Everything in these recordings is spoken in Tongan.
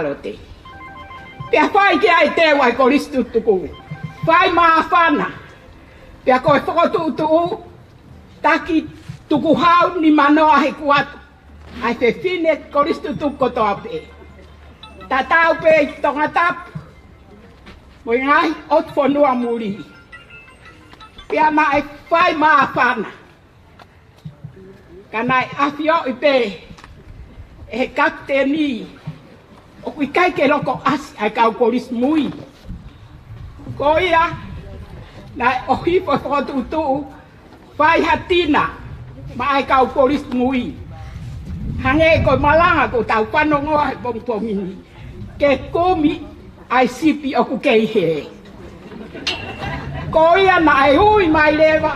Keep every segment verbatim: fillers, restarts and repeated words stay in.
Lote. Pea fai ki ai e teu ʻa e kolisi tutuku. Fai māfana. Pea ko e fokotuʻutuʻu taki tukuhau nimanoa he kuata ʻa e fefine kolisi tutuku kotoa pē. Tatau pē ʻi Tongatapu mo e ngaahi ʻotu fonua muli. Pea naʻe fai māfana. Ka naʻe ʻafioʻi pē ʻe he kapiteni ʻoku ʻikai ke loko ʻasi ʻa e kau kolisi mui. Ko ia, naʻe ʻohifo e fokotuʻutuʻu, fai ha tina maʻa e kau kolisi mui. Hangē ko e malanga kuo tau fanongoa he pongipongi ni. Ke kumi ʻa e sipi ʻoku kei hē. Ko ia naʻe ui mai leva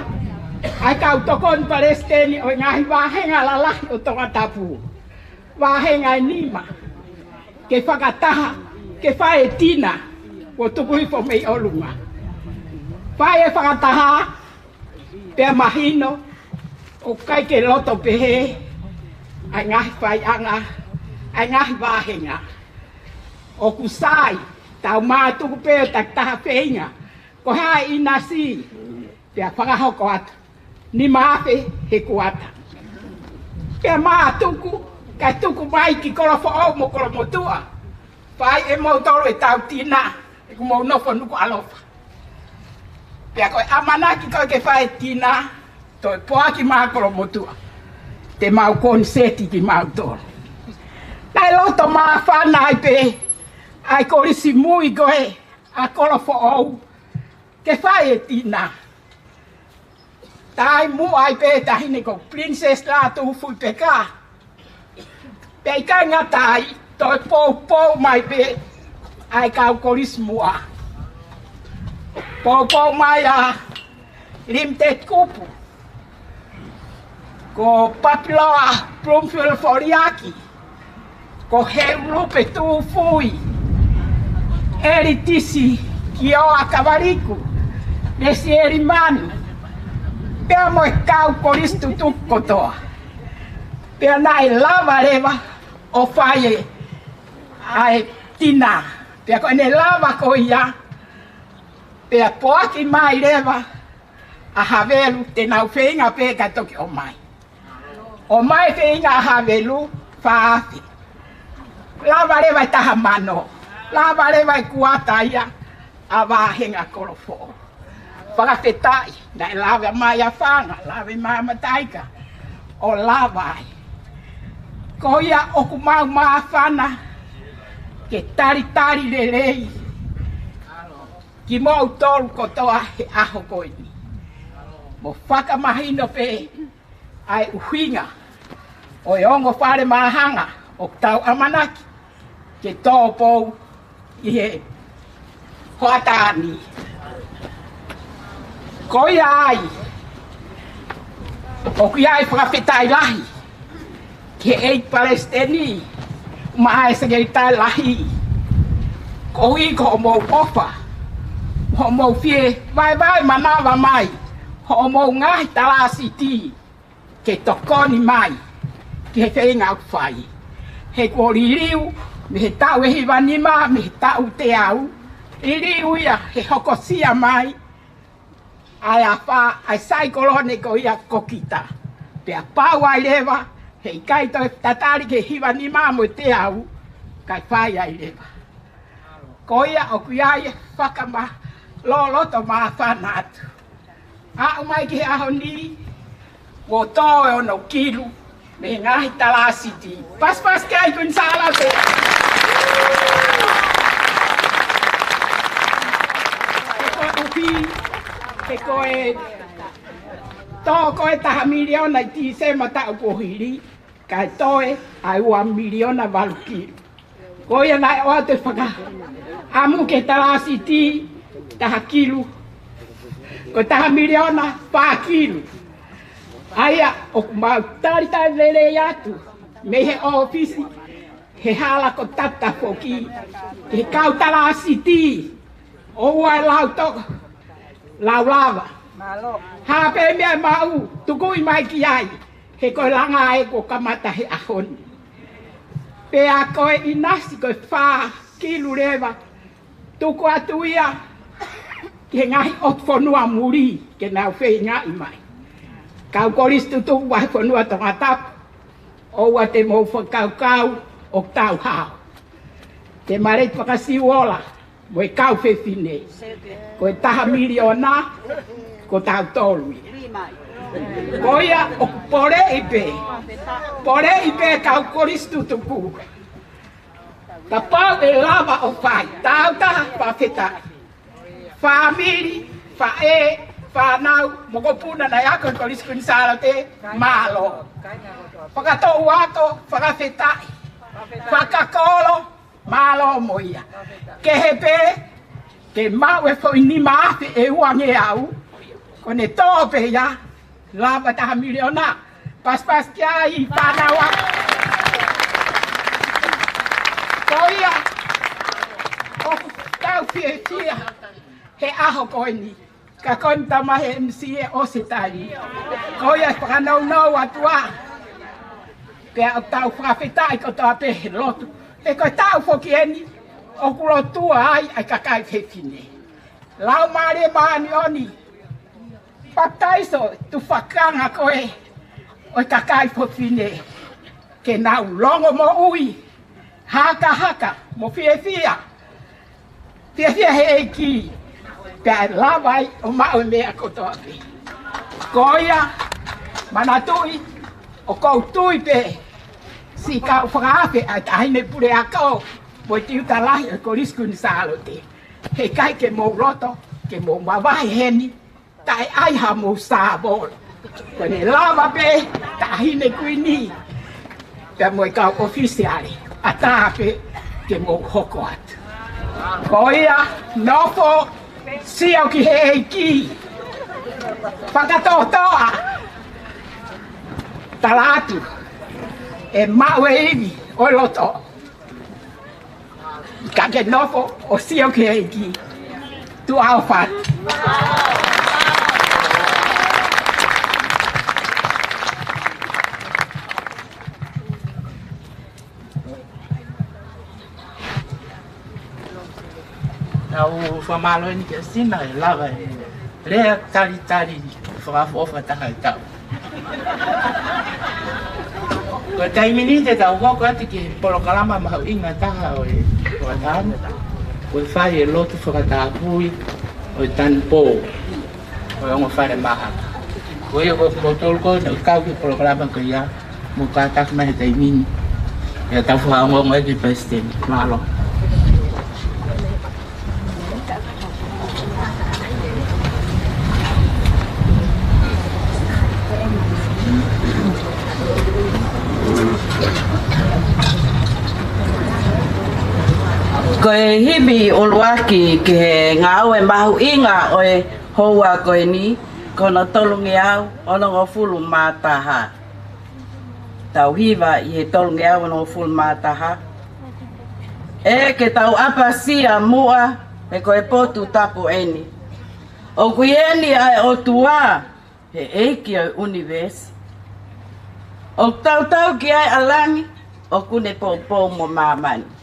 ʻa e kau tokoni palesiteni ʻo e ngaahi vāhenga lalahi ʻo Tongatapu. Vāhenga ʻe nima. Ke fakataha, ke fai e tina, kuo tuku hifo mei ʻolunga. Fai e fakataha, pea mahino, ʻoku ʻikai ke loto pehē ʻa e ngaahi faiʻanga, ʻa e ngaahi vāhenga. ʻOku sai, tau mātuku pē ʻo takitaha feinga, ko hai ʻinasi, pea fakahoko atu. Nima afe he kuata. Pea mātuku, kae tuku mai ki Kolofoʻou mo Kolomotuʻa. Fai ʻe moutolu e tau tina, he ʻoku mou nofo Nukuʻalofa. Pea ko e ʻamanaki ko ē ke fai e tina, toe poaki mai Kolomotuʻa. Te mau koniseti kimautolu. Naʻe loto māfana ai pē ʻa e kolisi mui ko ē ʻa Kolofoʻou ke fai e tina. Taimi muʻa ai pē taʻahine ko Princess Lātūfuipeka. Pea ʻikai ngata ai, toe poupou mai pē ʻa e kau kolisi muʻa. Poupou mai ʻa Limited Kupu, ko Papiloa Bloomfield Foliaki, ko Heulupe Tūfui, Elitisi Kioa Kavaliku, Lesieli Manu, pea mo e kau kolisi tutuku kotoa. Pea naʻe lava leva ʻo fai e ʻa e tina. Pea ko ʻene lava ko ia, pea poaki mai leva ʻa Havelu, te nau feinga pē ka toki ʻomai. ʻOmai feinga ʻa Havelu, fā afe. Lava leva e taha mano. Lava leva e kuata ia ʻa Vāhenga Kolofoʻou. Fakafetaʻi, naʻe lava mai ʻa Fanga, lava mai ʻa Mataika. ʻO lava ai. Ko ia ʻoku mau māfana ke talitali lelei kimoutolu kotoa he ʻaho ko eni. Mo fakamahino pē ʻa e ʻuhinga ʻo e ongo fale māhanga ʻoku tau ʻamanaki ke tō pou ʻi he hoʻatā ni. Ko ia ai, ʻoku ʻi ai e fakafetaʻi lahi ki he ʻEiki Palesiteni, mo e Sekelitali Lahi, koeʻuhi ko hoʻomou ʻofa, hoʻomou fie vaevae manava mai hoʻomou ngaahi talāsiti ke tokoni mai ki he feinga ʻoku fai. He kuo liliu mei he taʻu ʻe hiva nima, mei he taʻu teau, liliu ia he hokosia mai ʻa e afā, ʻa e saikolone ko ia ko kita. Pea pau ai leva, heʻikai toe tatali ki he hiva nima mo e teau, kae fai ai leva. Ko ia ʻoku ʻi ai e fakamālō loto māfana atu. Aʻu mai ki he ʻaho ni, kuo tō e ono kilu mei he ngaahi talāsiti. Pasipasi ki ai Kuini Sālote. He ko e ʻuhi, he ko e tō ko ē taha miliona ʻi Tīsema taʻu kuo hili, kae toe ʻa e ua miliona valu kilu. Ko ia naʻe ʻoatu e fakaʻamu ki he talāsiti taha kilu, ko e taha miliona fā kilu. ʻA ia ʻoku mau talitali lelei atu mei he ʻōfisi, he hala ko Tata foki, ki he kau talāsiti, ʻoua ʻe lau toko, lau lava. Mālō. Ha pē meʻa ʻe maʻu, tukuʻi mai ki ai, he ko e langa ē kuo kamata he ʻaho ni. Pea ko e ʻinasi ko e fā kilu leva, tuku atu ia ki he ngaahi ʻotu fonua muli ke nau feingaʻi mai. Kau kolisi tutuku ʻa e fonua Tongatapu, ʻoua te mou fakakaukau ʻoku tau hao. Te Maleti Fakasiuola mo e kau fefine, ko e taha miliona, ko tautolu ia. Ko ia ʻoku poleʻi pē, poleʻi pē kau kolisi tutuku. Kapau ʻe lava ʻo fai, tau taha fakafetaʻi. Fāmili, faʻē, fānau, mokopuna naʻe ako he Kolisi Kuini Sālote, mālō. Fakatoʻu ako, fakafetaʻi. Fakakolo, mālō mo ia. Kehe pē, ke maʻu e foʻi nima afe ʻe uangeau, ko ʻene tō pē ia, lava taha miliona, pasipasi ki ai fānau ako. Ko ia, ʻoku tau fiefia he ʻaho ko eni. Ka ko eni tama he M C ʻe ʻosi e taimi. Ko ia fakanounou atu ā. Pea ʻoku tau fakafetaʻi kotoa pē he lotu. He ko e taʻu foki eni, ʻoku lotua ai ʻa e kakai fefine. Laumālie Māʻoniʻoni, papitaiso e tufakanga ko ē ʻo e kakai fefine. Ke nau longomoʻui, hakahaka, mo fiefia. Fiefia he ʻEiki, pea ʻe lava ai ʻo maʻu e meʻa kotoa pē. Ko ia, manatuʻi, ʻoku ou tui pē, siʻi kau fakaafe ʻa e taʻahine puleako, mo e tiuta lahi ʻo e Kolisi Kuini Sālote. He ʻikai ke mou loto, ke mou mavahe heni, taʻe ʻai haʻamou sāvolo. Ko ʻene lava pē, taʻahine kuini, pea mo e kau ʻōfisiale, ʻatā pē ke mou hoko atu. Ko ia, nofo, sio ki he ʻEiki. Fakatoʻotoʻa, tala atu, ʻe maʻu e ivi ʻo e loto. Ka ke nofo ʻo sio ki he ʻEiki. Tuʻa ʻofa atu. Tau fakamālō eni kia Sina ʻe lava e lea talitali fakaʻofoʻofa taha e taʻu. Ko e taimi ni te tau hoko atu ki he polokalama mahuʻinga taha ʻo e fakatapu. Ko e fai e lotu fakatapui ʻo e tanupou ʻo e ongo fale mahaki. Ko ia ko kimoutolu ko ē naʻa mou kau ki he polokalama ko ia, mou kātaki mai he taimi ni. ʻIo, tau fakaongoongo ʻe ki he palesiteni. Mālō. Ko e himi ʻuluaki ki he ngāue mahuʻinga ʻo e houa ko eni, ko hono tolungeau onongofulu mā taha. Tau hiva ʻi he tolungeau onongofulu mā taha. ʻE ke tau ʻapasia muʻa, he ko e potu tapu eni. ʻOku ʻi heni ʻa e ʻOtua, he ʻEiki ʻo e ʻunivēsi. ʻOku tautau ki ai ʻa langi, ʻoku ne poupou mo māmani.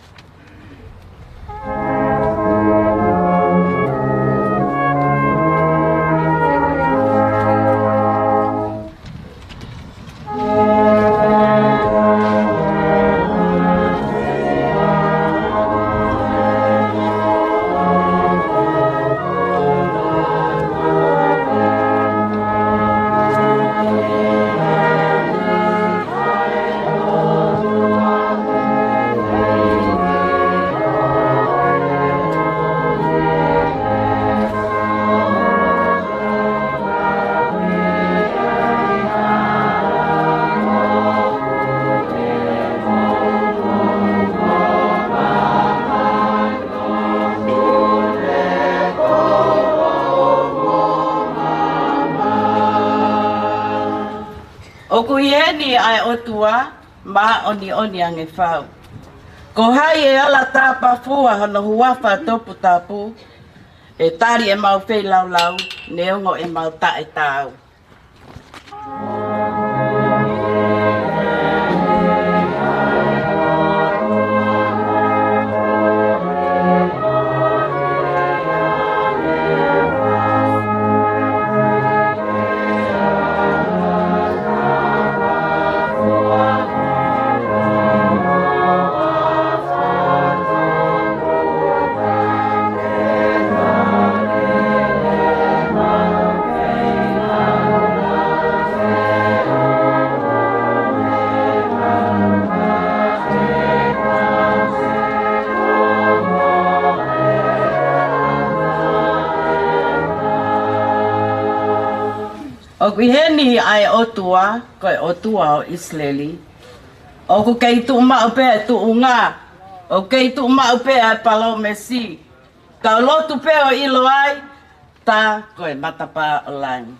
ʻOku ʻi heni ʻa e ʻOtua, māʻoniʻoni ange fau. Ko hai ʻe ala tāpafua hono huafa toputapu, ʻe tali ʻemau feilaulau, neongo ʻemau taʻetaau. ʻOku ʻi heni ʻa e ʻOtua, ko e ʻOtua ʻo ʻIsileli. ʻOku kei tuʻu maʻu pē ʻa e tuʻunga, ʻoku kei tuʻu maʻu pē ʻa e palōmesi. Kau lotu pē ʻo ʻilo ai, tā ko e matapā ʻo langi.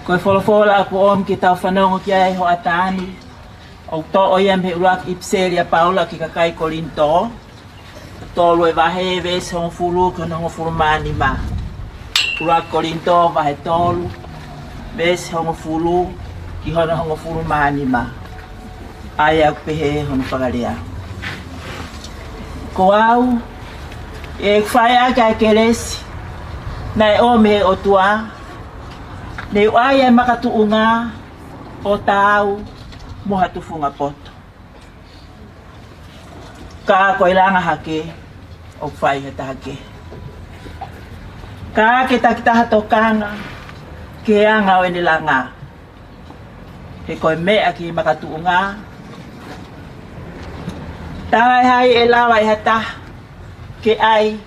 Ko e folofola ʻoku ʻomi ke tau fanongo ki ai he hoʻatā ni, ʻoku toʻo ia mei he ʻuluaki ʻipiseli ʻa Paula ki he kakai Kolinitō, tolu e vahe, veesi hongofulu ki hono hongofulu mā nima. ʻUluaki Kolinitō vahe tolu, veesi hongofulu ki hono hongofulu mā nima. ʻA ia ʻoku pehē hono fakalea: Ko au, ʻeku fai ʻaki ʻa e kelesi naʻe ʻomi ʻe he ʻOtua, ne u ʻai ʻa e makatuʻunga ʻo taau mo ha tufunga poto. Ka ko e langa hake ʻoku fai ʻe ha taha kehe. Ka ke takitaha tokanga ki he anga ʻo ʻene langa. He ko e meʻa ki he makatuʻunga, taʻe ʻi ai ʻe lava ʻe ha taha ke ʻai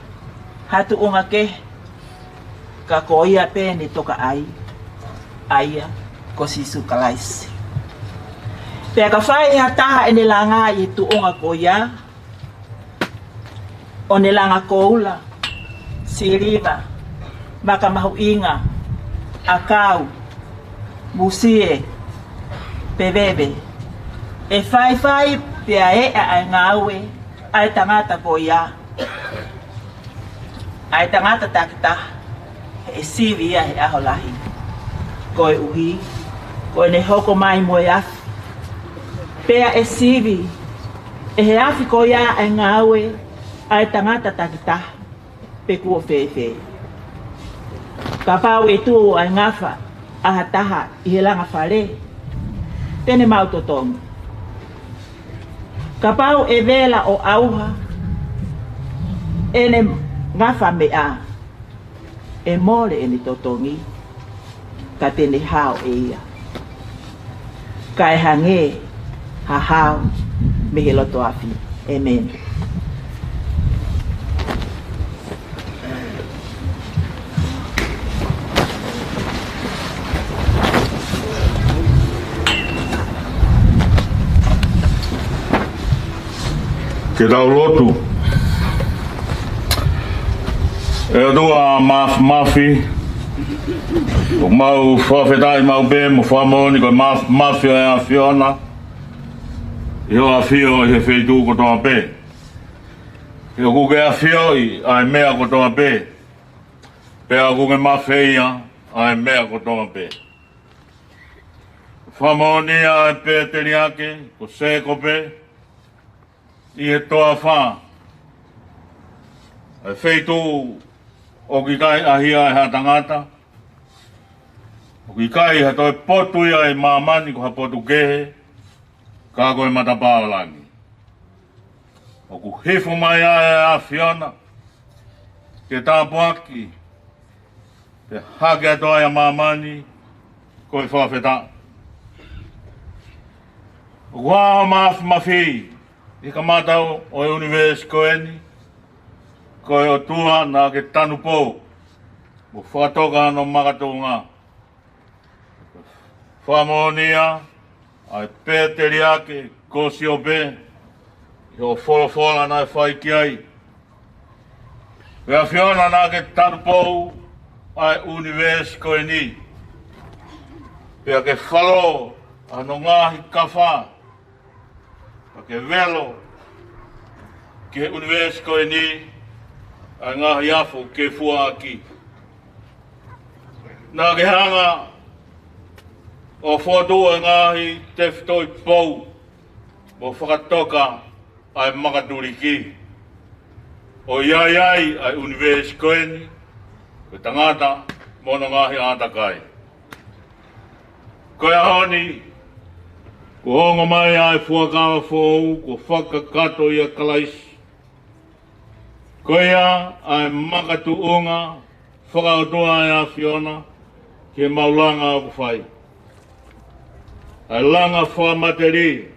ha tuʻunga kehe, ka ko ia pē ne toka ʻai, ʻa ia ko Sīsū Kalaisi. Pea ka fai ʻe ha taha ʻene langa ʻi he tuʻunga ko ia, ʻo ne langa koula, siliva, maka mahuʻinga, ʻakau, musie, pe veve, ʻe faifai pea eʻa ʻa e ngāue ʻa e tangata ko ia, ʻa e tangata takitaha, ʻe sivi ia he ʻaho lahi. Koeʻuhi ko ʻene hoko mai mo e afi, pea ʻe sivi ʻe he afi ko ia ʻa e ngāue ʻa e tangata takitaha, pe kuo fēfē. Kapau ʻe tuʻu ʻa e ngafa ʻa ha taha ʻi he langa fale, te ne maʻu totongi. Kapau ʻe vela ʻo ʻauha ʻene ngafa meʻa, ʻe mole ʻene totongi, ka te ne hao ʻe ia. Kae hangē ha hao mei he loto afi. ʻĒmeni. Ke tau lotu. ʻE ʻOtua Māfimafi, ʻoku mau fakafetaʻi maʻu pē mo fakamoʻoni ko e māfimafi ʻo e ʻAfiona ʻi hoʻo ʻafio ʻi he feituʻu kotoa pē. He ʻoku ke ʻafioʻi ʻa e meʻa kotoa pē, pea ʻoku ke mafeia ʻa e meʻa kotoa pē. Fakamoʻonia ʻa e pēteliake ko Sēkope ʻi he toafa, ʻa e feituʻu ʻoku ʻikai ʻaʻahi ʻe ha tangata, ʻoku ʻikai ha toe potu ia ʻi māmani, ko ha potu kehe, ka ko e matapā ʻo langi. ʻOku hifo mai ai ʻa e ʻAfiona ke tāpuakiʻi, ke hake atu ai ʻa māmani, ko e fakafetaʻi. ʻOku hā hoʻo māfimafi ʻi he kamata ʻo e ʻunivēsi ko eni, ko e ʻOtua naʻa ke tanupou mo fakatoka hono makatuʻunga. Fakamoʻonia ʻa e pēteliake ko Siope ʻi hoʻo folofola naʻe fai ki ai. Pea ʻAfiona naʻa ke tanupou ʻa e ʻunivēsi ko eni, pea ke falō ʻa hono ngaahi kafa, pea ke velo ki he ʻunivēsi ko eni ʻa e ngaahi afo ke fuaʻaki. Naʻa ke hanga ʻo fokotuʻu ʻa e ngaahi tefitoʻi pou mo fakatoka ʻa e makatuliki. ʻOku ʻi ai ʻa e ʻunivēsi ko eni, ko e tangata mo hono ngaahi ʻātakai. Ko e ʻaho ni, kuo ongo mai ʻa e fuakava foʻou, kuo fakakakato ʻia Kalaisi. Ko ia ʻa e makatuʻunga fakaʻotua ʻa e ʻAfiona ki he mau langa ʻoku fai. ʻA e langa fakamatelie,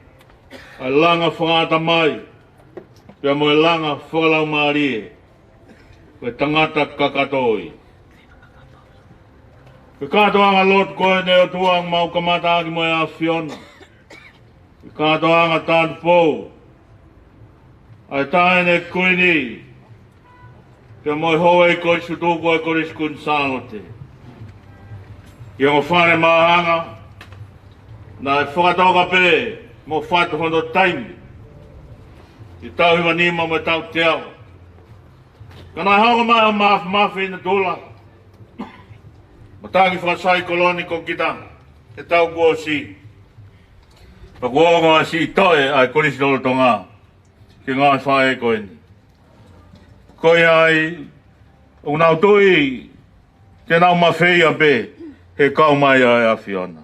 ʻa e langa fakaʻatamai, pea mo e langa fakalaumālie, ko e tangata kakato ia. Ko e kātoanga lotu ko eni ʻOtua ʻoku mau kamata ʻaki mo e ʻAfiona. Ko e kātoanga tānupou ʻa e Taʻahine Kuini, pea mo e houʻeiki kolisi tutuku ʻa e Kolisi Kuini Sālote. ʻI he ongo fale māhanga, naʻe fakatoka pē mo fatu hono taimi ʻi he taʻu hiva nima mo e taʻu teau. Ka naʻe hoko mai ʻa Mafimafi Natula, mataki fakasaikoloniko kita he taʻu kuo ʻosi. Pea kuo ongo ʻa e siʻi toe ʻa e Kolisi lolotonga ki he ngaahi faʻē ko eni. Ko ia ai, ʻoku nau tui te nau mafeia pē he kau mai ʻa e ʻAfiona.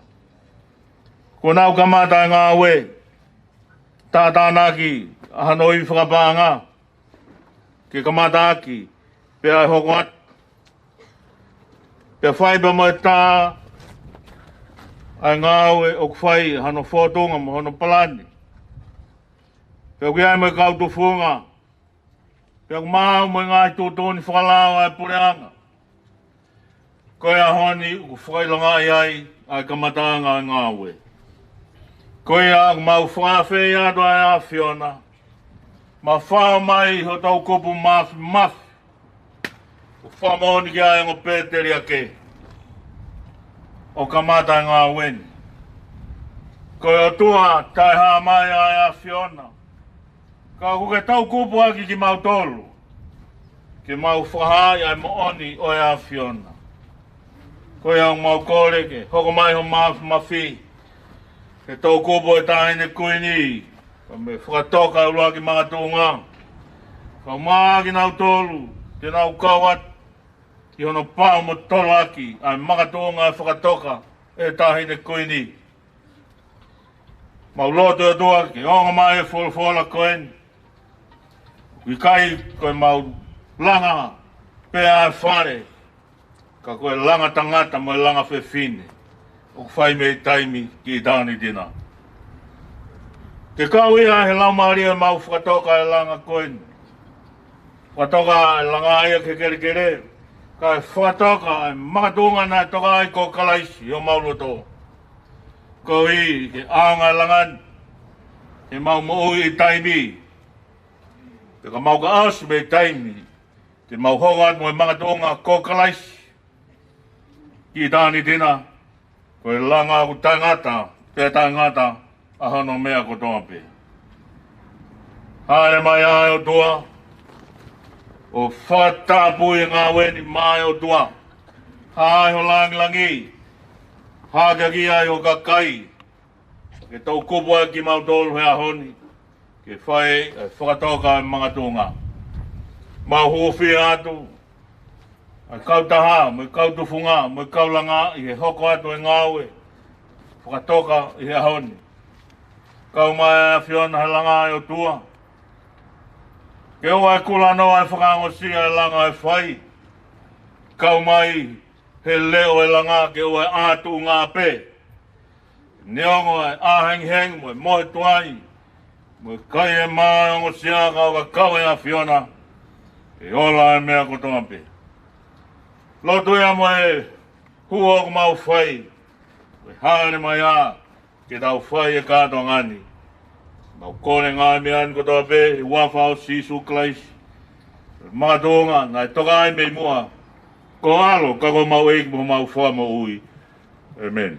Kuo nau kamata ʻa e ngāue, tātānaki ʻa hono ivi fakapaʻanga, ke kamata ʻaki pea ʻe hoko atu. Pea fai pea mo e tā ʻa e ngāue ʻoku fai, hono fōtunga mo hono palani. Pea ʻoku ʻi ai mo e kau tufunga, pea ʻoku maʻu mo e ngaahi tuʻutuʻuni fakalao ʻa e puleʻanga. Ko e ʻaho ni ʻoku fakaʻilongaʻi ai ʻa e kamataʻanga ʻa e ngāue. Ko ia ʻoku mau fakaafeʻi atu ʻa e ʻAfiona, mafao mai ho toʻukupu Mafimafi, ʻo fakamoʻoni ki ai ʻa e ongo pēteliake ʻo kamata ʻa e ngāue ni. Ko e ʻOtua taʻehāmai ʻa e ʻAfiona, ka ʻoku ke toʻukupu ʻaki kimautolu ke mau fakahā ʻa e moʻoni ʻo e ʻAfiona. Ko ia ʻoku mau kole ke hoko mai ho Mafimafi, ke toʻukupu ʻa e Taʻahine Kuini, pea mo e fakatoka ʻa e ʻuluaki makatuʻunga. Kae ʻumaʻā kinautolu te nau kau atu ki hono pau mo tolaki ʻa e makatuʻunga ʻa e fakatoka ʻa e Taʻahine Kuini. Mau lotu ʻOtua ke ongo mai e folofola ko eni. ʻOku ʻikai ko e mau langa pē ʻa e fale, ka ko e langa tangata mo e langa fefine ʻoku fai mei taimi ki ʻitāniti na. Ke kau ia he Laumālie ʻemau fakatoka ʻa e langa ko eni. Fakatoka ʻa e langa ia ki he kelekele, kae fakatoka ʻa e makatuʻunga naʻe toka ai ko Kalaisi ʻi homau loto. Koeʻuhi ke ʻaonga ʻa e langa ni ke mau moʻui ʻi taimi, pea ka mau ka ʻosi mei taimi, te mau hoko atu mo e makatuʻunga ko Kalaisi ki ʻitāniti na. Ko e langa ʻoku taʻengata pea taʻengata ʻa hono meʻa kotoa pē. Hāʻele mai ʻa e ʻOtua ʻo fakatapui e ngāue ni, mai ʻOtua. Hā ai ho langilangi, hākeakiʻi ai ho kakai, ke toʻukupu ʻaki kimautolu he ʻaho ni ke fai ʻa e fakatoka ʻa e makatuʻunga. Mau hūfia atu ʻa e kautaha mo e kau tufunga mo e kau langa ʻi he hoko atu e ngāue fakatoka ʻi he ʻaho ni. Kau mai ʻa e ʻAfiona he langa ʻa e ʻOtua, ke ʻoua ʻe kulanoa ʻa e fakaongosia ʻa e langa ʻe fai. Kau mai he leʻo ʻo e langa ke ʻoua ʻe ʻā tuʻunga pē. Neongo ʻa e ʻā hengihengi mo e mohe tuai, mo e kai ʻe mā ʻa e ongosia, ka ʻoka kau ʻa e ʻAfiona, ʻe ola ʻa e meʻa kotoa pē. Lotu ia mo e hū ʻoku mau fai, mo e hāʻele mai ā ke tau fai e kātoanga ni. Mau kole ngaahi meʻa ni kotoa pē ʻi he huafa ʻo Sīsū Kalaisi, makatuʻunga naʻe toka ai mei muʻa, ko ho ʻAlo ka ko homau ʻEiki mo homau Fakamoʻui. ʻĒmeni.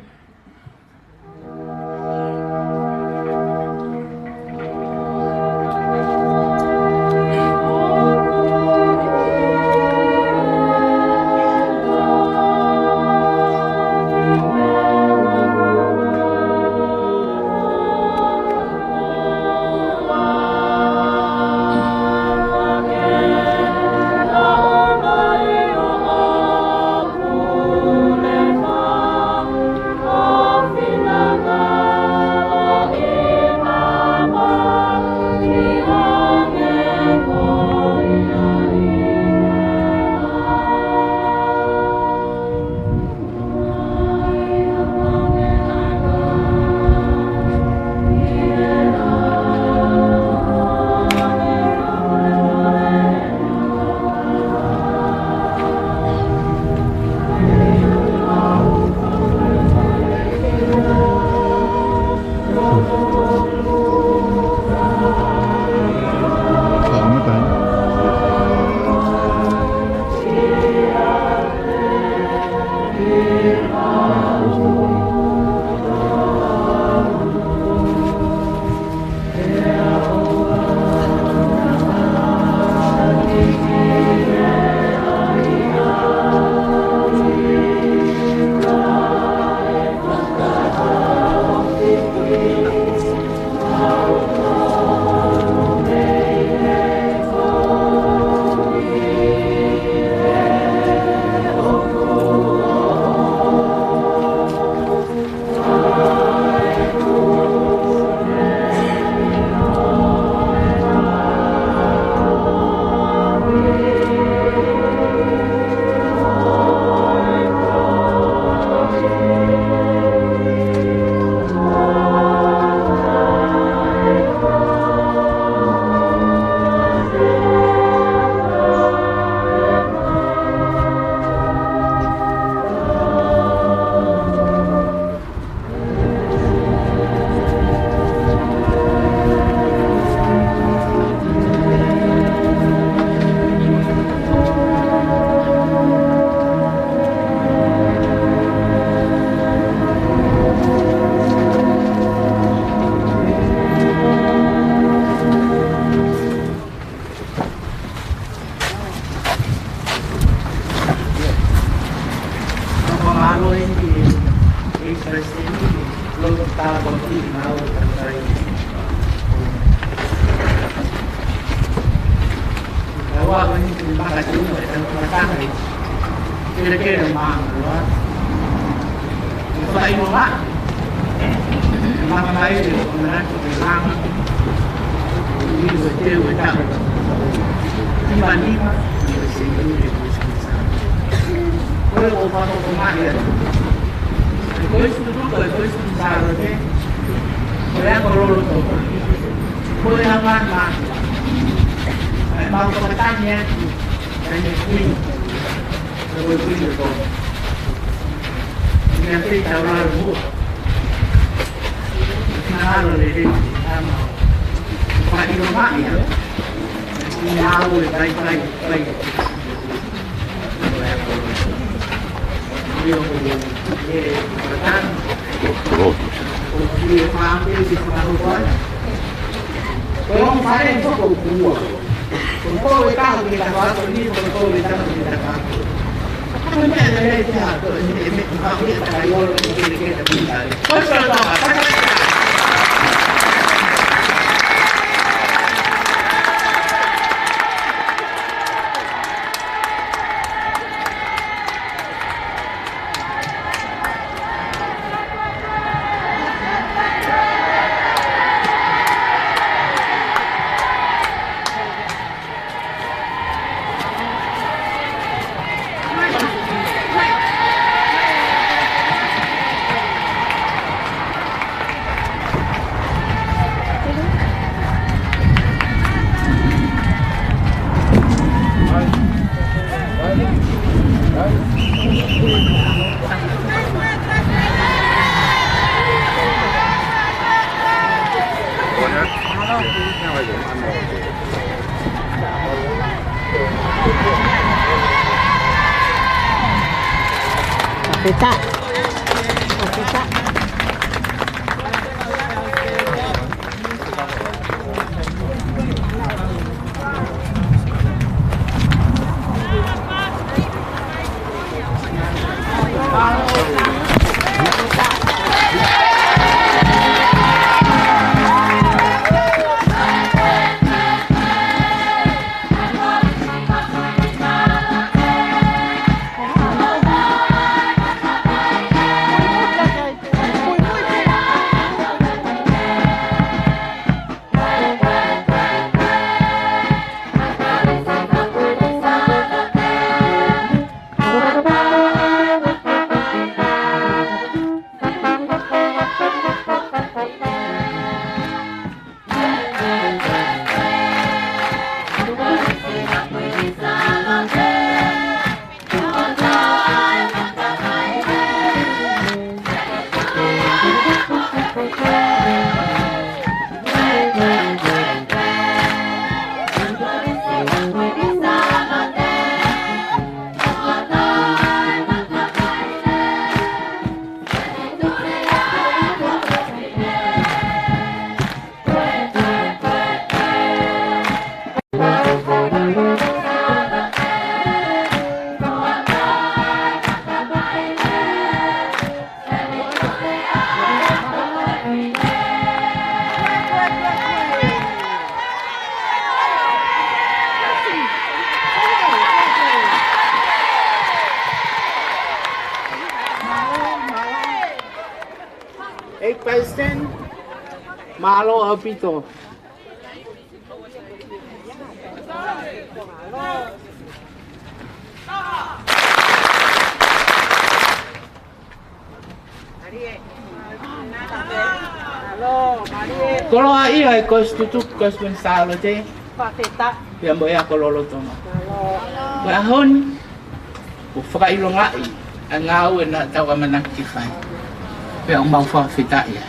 Kelekele ʻo Maʻamaloa. Fai mo ma. Mama mai le o na ki te lama. Ni o te o ta. Ni ma ni ma. Ko e o fa ko ma ia. Ko e su tu ko e su sa lo te. Ko e a ko loloto. Ko e a ma ma. Ai ma ko ta ni. Ai ni kui. Ko e kui ko. Ni a te ta la mo. Nalo le le, ʻa ma. Fai ʻilo mai ia. Ni a o e kai, kai, kai. Ni o e, e, o e fāmili, ko e fāmili. Ko e fāmili, ko e fāmili. Pita. Pita. ʻEiki Palesiteni, mālō ʻaupito. Koloaʻia e Kolisi Tutuki, Kolisi Kuini Sālote. Pea mo e ako lolotonga. Ko e ʻaho ni, ʻoku fakaʻilongaʻi ʻa e ngāue naʻa tau ʻamanaki ke fai. Pea ʻoku mau fakafetaʻi ai.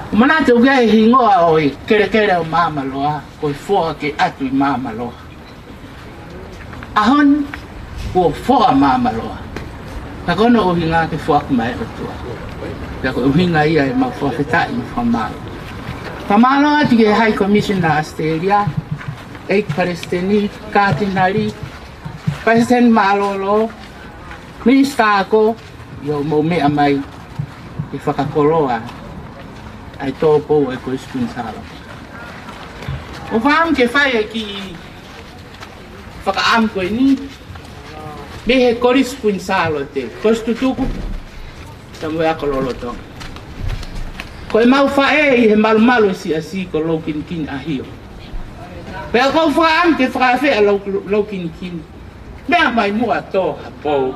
ʻOku manatu ki ai e hingoa ʻo e kelekele ʻo Maʻamaloa, ko e foa ke ʻatu ʻi Maʻamaloa. ʻAho ni, kuo foa Maʻamaloa. Ka ko hono ʻuhinga ke foaki mai ʻe he ʻOtua. Pea ko e ʻuhinga ia ʻemau fakafetaʻi mo fakamālō. Fakamālō atu ki he High Commissioner ʻAositelēlia, ʻEiki Palesiteni, Katinali, Palesiteni Mālōlō, Minisitā Ako, ʻi hoʻomou meʻa mai ke fakakoloa ʻa e tōpou ʻo e Kolisi Kuini Sālote. ʻOku ou fakaʻamu ke fai e kiʻi fakaʻamu ko eni mei he Kolisi Kuini Sālote, Kolisi Tutuku, Samoa ko Lolotonga. Ko ʻemau faʻē ʻi he malumalu ʻo e siasi ko Loukinikini ʻAhio. Pea ʻoku ou fakaʻamu ke fakaafeʻi ʻa Lou, Loukinikini. Meʻa mai muʻa tō ha pou.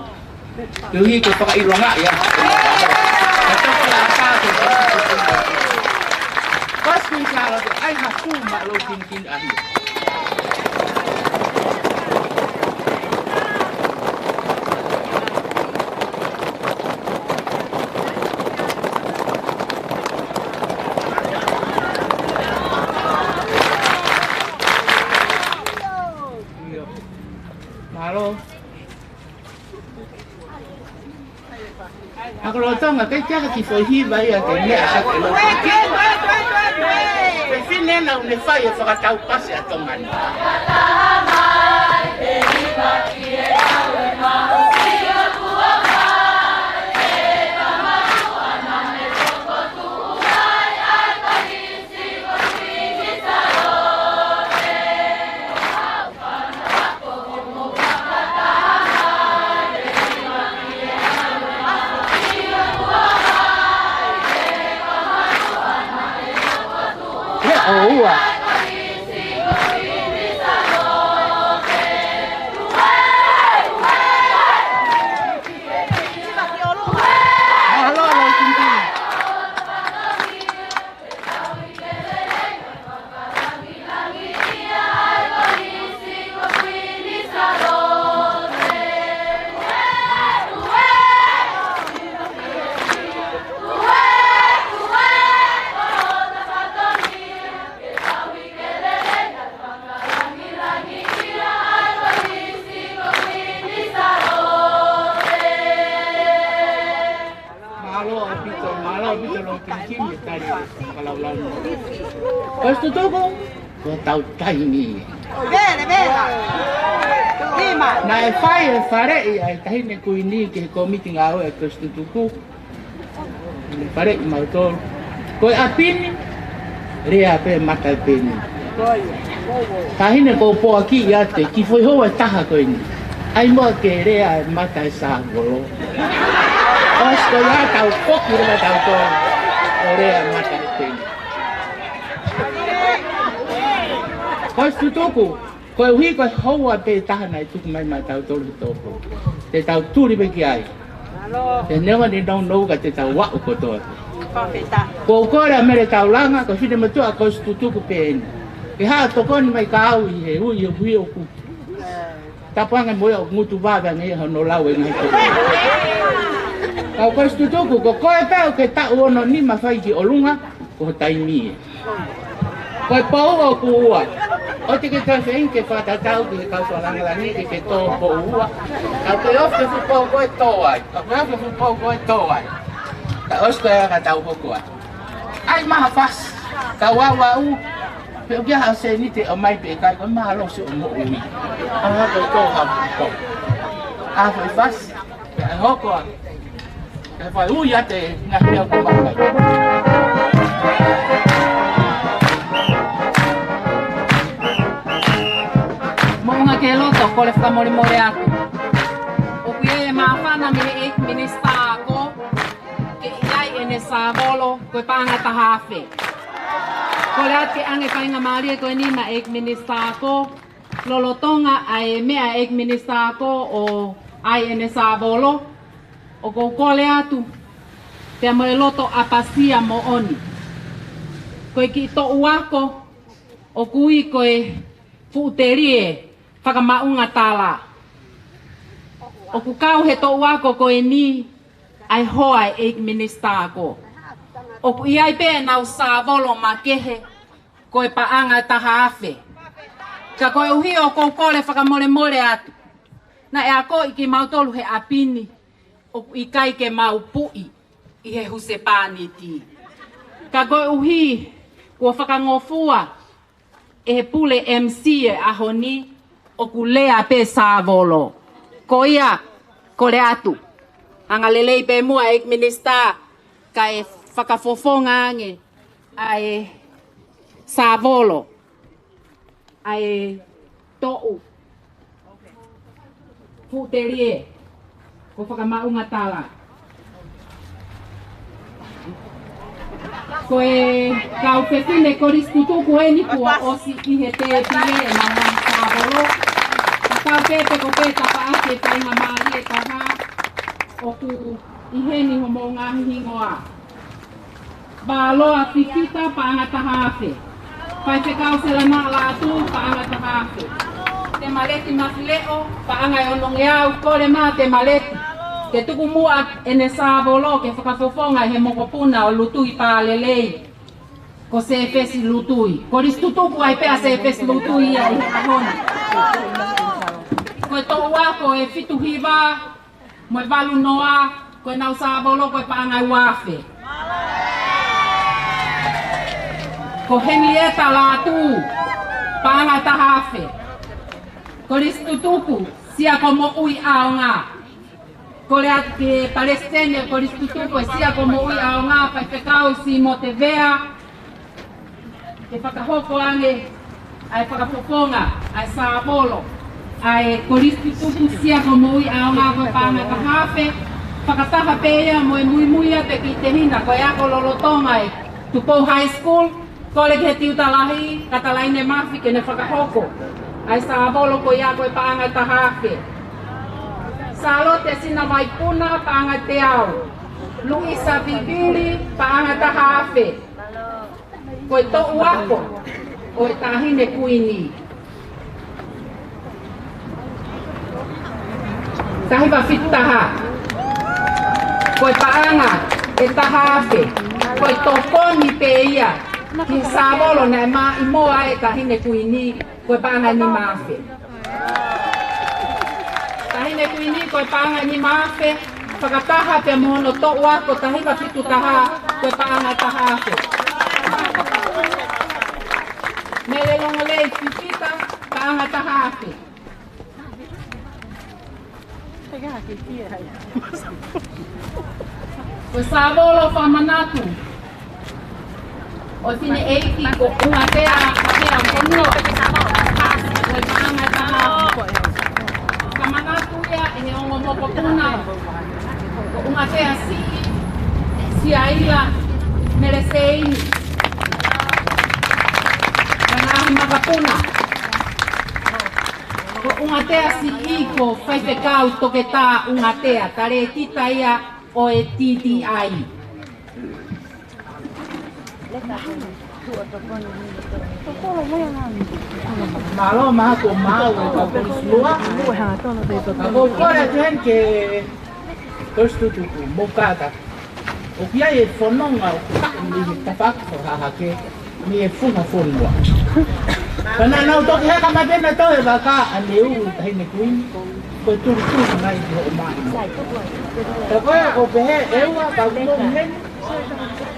Koeʻuhi ke fakaʻilongaʻi ʻa e Kolisi Kuini Sālote, ʻai ha pū maʻa Loukinikini ʻAhio. Mālō. ʻA ko Lolotonga, kei ʻi ai ha kiʻi foʻi hiva ia ke meʻa hake lo. Fefine naʻa ne fai e fakataupasi ʻa Tonga ni. He ʻoua. Mālō, Loukinikini. Mālō ʻaupito, mālō ʻaupito Loukinikini e tali fakalaulaunoa. Kolisi Tutuku, ko hotau taimi. Vela, vela. Lima. Naʻe fai e faleʻi ʻa e Taʻahine Kuini ki he kōmiti ngāue ʻa e Kolisi Tutuku. Naʻe faleʻi mautolu. Ko e ʻapi ni, lea pē mata e peni. Taʻahine, ʻoku ou poaki ia te kiʻi foʻi houa ʻe taha ko eni. ʻAi muʻa ke lea e mata e sāvolo. ʻOsi ko ia tau foki leva tautolu ʻo lea mata e peni. Kolisi Tutuku, koeʻuhi ko e houa pē taha naʻe tuku mai maʻa tautolu he toko. Te tau tuli pē ki ai. Te neongo ʻene nounou ka te tau aʻu kotoa. Ko u kole ʻa Mele Taulanga, ko e finematuʻa Kolisi Tutuku pē eni, ke haʻu ʻo tokoni mai kiate au ʻi he ui ʻo ui ʻoku. Tapu ange mo ia ʻoku ngutu vave ange ia hono lau e ngaahi ko. Kau Kolisi Tutuku, ko koe pē ʻoku ke taʻu ono nima fai ki ʻolunga, ko ho taimi ē. Ko e pou ʻoku ua. ʻOua te ke toe feinga ke fakatatau ki he kau fakalāngilangi ke ke tō pou ua. Ka ke ofi e fuʻu pou ko ē tō ai. Ka ke ofi e fuʻu pou ko ē tō ai. Ka ʻosi ko ē ka tau hoko ai. ʻAi mai ha fasi. Ka ua ua u. Pe ʻoku ʻi ai ha sēniti ʻe ʻomai pe ʻikai, ko e mālō siʻo moʻui. ʻA ko e tō ha fuʻu pou. ʻA ko e fasi. Pea hoko ā. Pea fai ui atu e ngaahi meʻa ʻoku makai. Moʻunga Keloto, kole fakamolemole atu. ʻOku ʻi ai e māfana mei he ʻEiki Minisitā Ako, ke ʻi ai ʻene sāvolo, ko e paʻanga ʻe taha afe. Kole atu ke ʻoange faingamālie ko eni maʻa e ʻEiki Minisitā Ako, lolotonga ʻa e meʻa ʻa e ʻEiki Minisitā Ako ʻo ʻai ʻene sāvolo, ʻoku ou kole atu, pea mo e loto ʻapasia moʻoni. Ko e kiʻi toʻu ako, ʻoku ui ko e fuʻu telie fakamaʻunga tala. ʻOku kau he toʻu ako ko eni ʻa e hoa ʻa e ʻEiki Minisitā Ako. ʻOku ʻi ai pē ʻenau sāvolo makehe, ko e paʻanga ʻe taha afe. Ka koeʻuhi ʻoku ou kole fakamolemole atu. Naʻe akoʻi kimautolu he ʻapi ni, ʻoku ʻikai ke mau puʻi ʻi he husepāniti. Ka koeʻuhi kuo fakangofua ʻe he pule M C e ʻaho ni, ʻoku lea pē sāvolo. Ko ia, kole atu. Anga lelei pē muʻa ʻEiki Minisitā, kae fakafofonga ange ʻa e sāvolo, ʻa e toʻu Fuʻu telie, ko fakamaʻunga tala. Ko e kau fefine kolisi tutuku eni kuo ʻosi ʻi he tēpile ʻenau ngaahi sāvolo. Ka tau pē pe ko pē tapaʻaki e faingamālie ʻe taha ʻoku ʻi heni homou ngaahi hingoa. Valoa Fifita, paʻanga taha afe. Faifekau Selana Lātū, paʻanga taha afe. Temaleti Mafileʻo, paʻanga ʻe onongeau, kole mai Temaleti ke tuku muʻa ʻene sāvolo ke fakafofonga he mokopuna ʻo Lutui Pālelei, ko Sēfesi Lutui. Kolisi tutuku ai pē ʻa Sēfesi Lutui ia ʻi he ʻaho ni. Ko e toʻu ako ʻe fitu hiva mo e valu noa, ko ʻenau sāvolo ko e paʻanga ua afe. Ko Henieta Lātū, paʻanga taha afe. Kolisi tutuku, Siako Moʻui ʻAonga. Kole atu ki he palesiteni ʻo e kolisi tutuku ʻo e Siako Moʻui ʻAonga, Faifekau Simote Vea, ke fakahoko ange ʻa e fakafofonga ʻa e sāvolo ʻa e kolisi tutuku Siako Moʻui ʻAonga ko e paʻanga taha afe. Fakataha pē ia mo e muimui atu ki he tehina ko e ako lolotonga ʻi Tupou High School. Kole ki he tiuta lahi, Katalaine Mafi, ke ne fakahoko ʻa e sāvolo ko ia ko e paʻanga taha afe. Sālote Sinavaipuna, paʻanga teau. Luisa Vivili, paʻanga taha afe. Ko e toʻu ako ʻo e Taʻahine Kuini. Taha hiva fitu taha. Ko e paʻanga ʻe taha afe. Ko e tokoni pē ia ki he sāvolo naʻe maʻimoa ai e Taʻahine Kuini, ko e paʻanga ʻe nima afe. Taʻahine Kuini, ko e paʻanga ʻe nima afe, fakataha pē mo hono toʻu ako taha hiva fitu taha, ko e paʻanga ʻe taha afe. Mele Longolei Fifita, paʻanga ʻe taha afe. Ko e sāvolo fakamanatu ʻo e fineʻeiki ko ʻUngatea Pea Kono, ko e paʻanga ʻe taha afe. Fakamanatu ia ʻe he ongo mokopuna ko ʻUngatea Siʻi, Siaila Meleseini, mo e ngaahi makapuna. Ko ʻUngatea Siʻi ko Faifekau Toketā ʻUngatea, talēkita ia ʻo e T T I. Mālō maha ko maau e kau kolisi lua. Ka ko e kole atu heni ki he kolisi tutuku, mou kātaki. ʻOku ʻi ai e fononga ʻoku haʻu mei he tafaʻaki fakahahake, mei he funga fonua. Ka naʻa nau toki heka mai pē nautolu he vaka ʻa Neu, Taʻahine Kuini, ko e tulutulu mai ki hoʻo maʻi. Ka ko e ʻoku pehē ʻEua, ka ʻoku mou ʻi heni,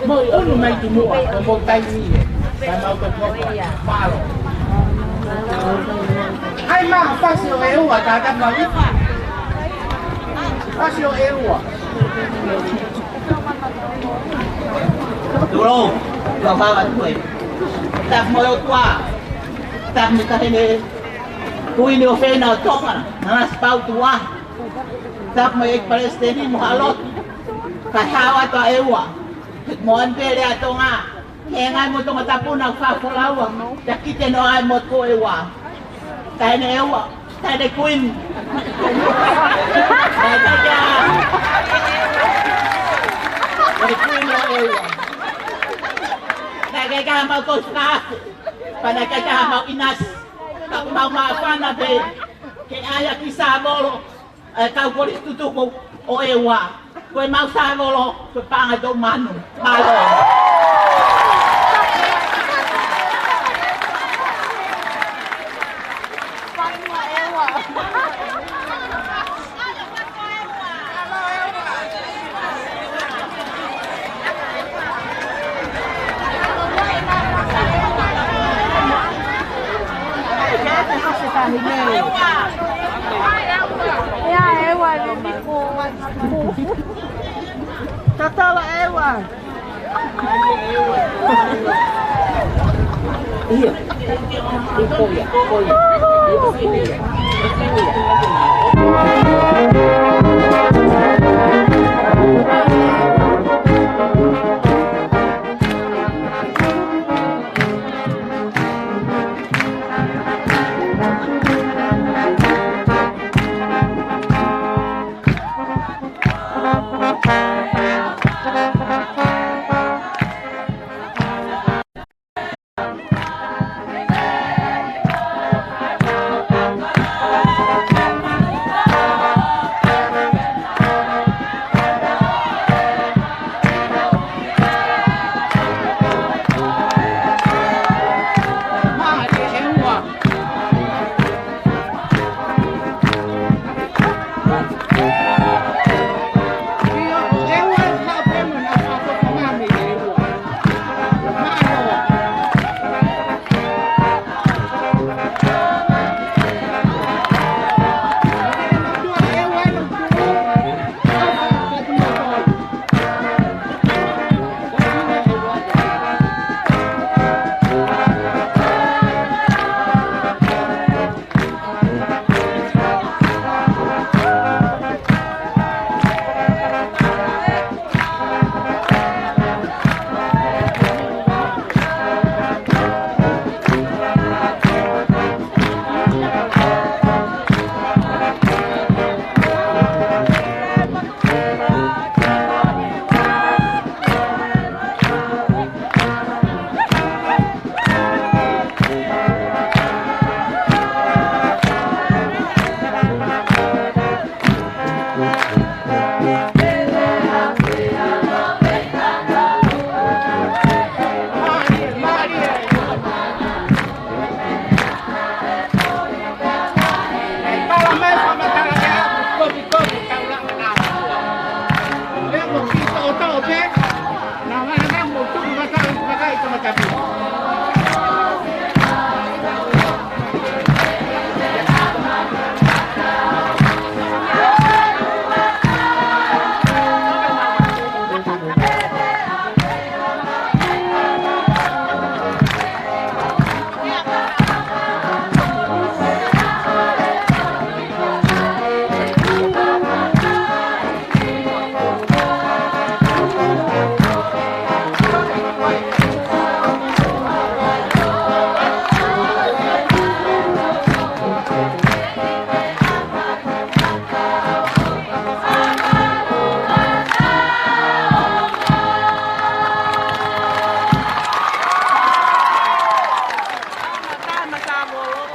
mou ʻunu mai ki muʻa, ko hoʻomou taimi ē. Ka mau toki hoko. Mālō. ʻAi mai ha fasi ʻo ʻEua, tātā mau ifa. Fasi ʻo ʻEua. Tulou, kau hava tue. Tapu mo e ʻOtua. Tapu mo e Taʻahine Kuini ʻofeina ʻo Tonga, Nanasipauʻu Tuʻuahi. Tapu mo e ʻEiki Palesiteni mo haʻa lotu. Kae hao atu ʻa ʻEua. Mo ʻene pele ʻa Tonga. He ngaahi mo Tongatapu naʻa ku fakafolaua. Te kite noa ai mo ko ʻEua. Taʻahine ʻEua. Taʻahine Kuini. Taʻahine Kuini ʻo ʻEua. Naʻe ʻikai ke mau ko fakaako. Pea naʻe ʻikai ke mau ʻinasi. Ka ʻoku mau māfana pē ke ʻai ʻa e kiʻi sāvolo ʻa e kau kolisi tutuku ʻo ʻEua. Ko ʻemau sāvolo, ko e paʻanga ʻe tolu mano. Mālō. Tatala ʻEua. Ia. Ia, ko ia, ko ia. Ia, ko ia.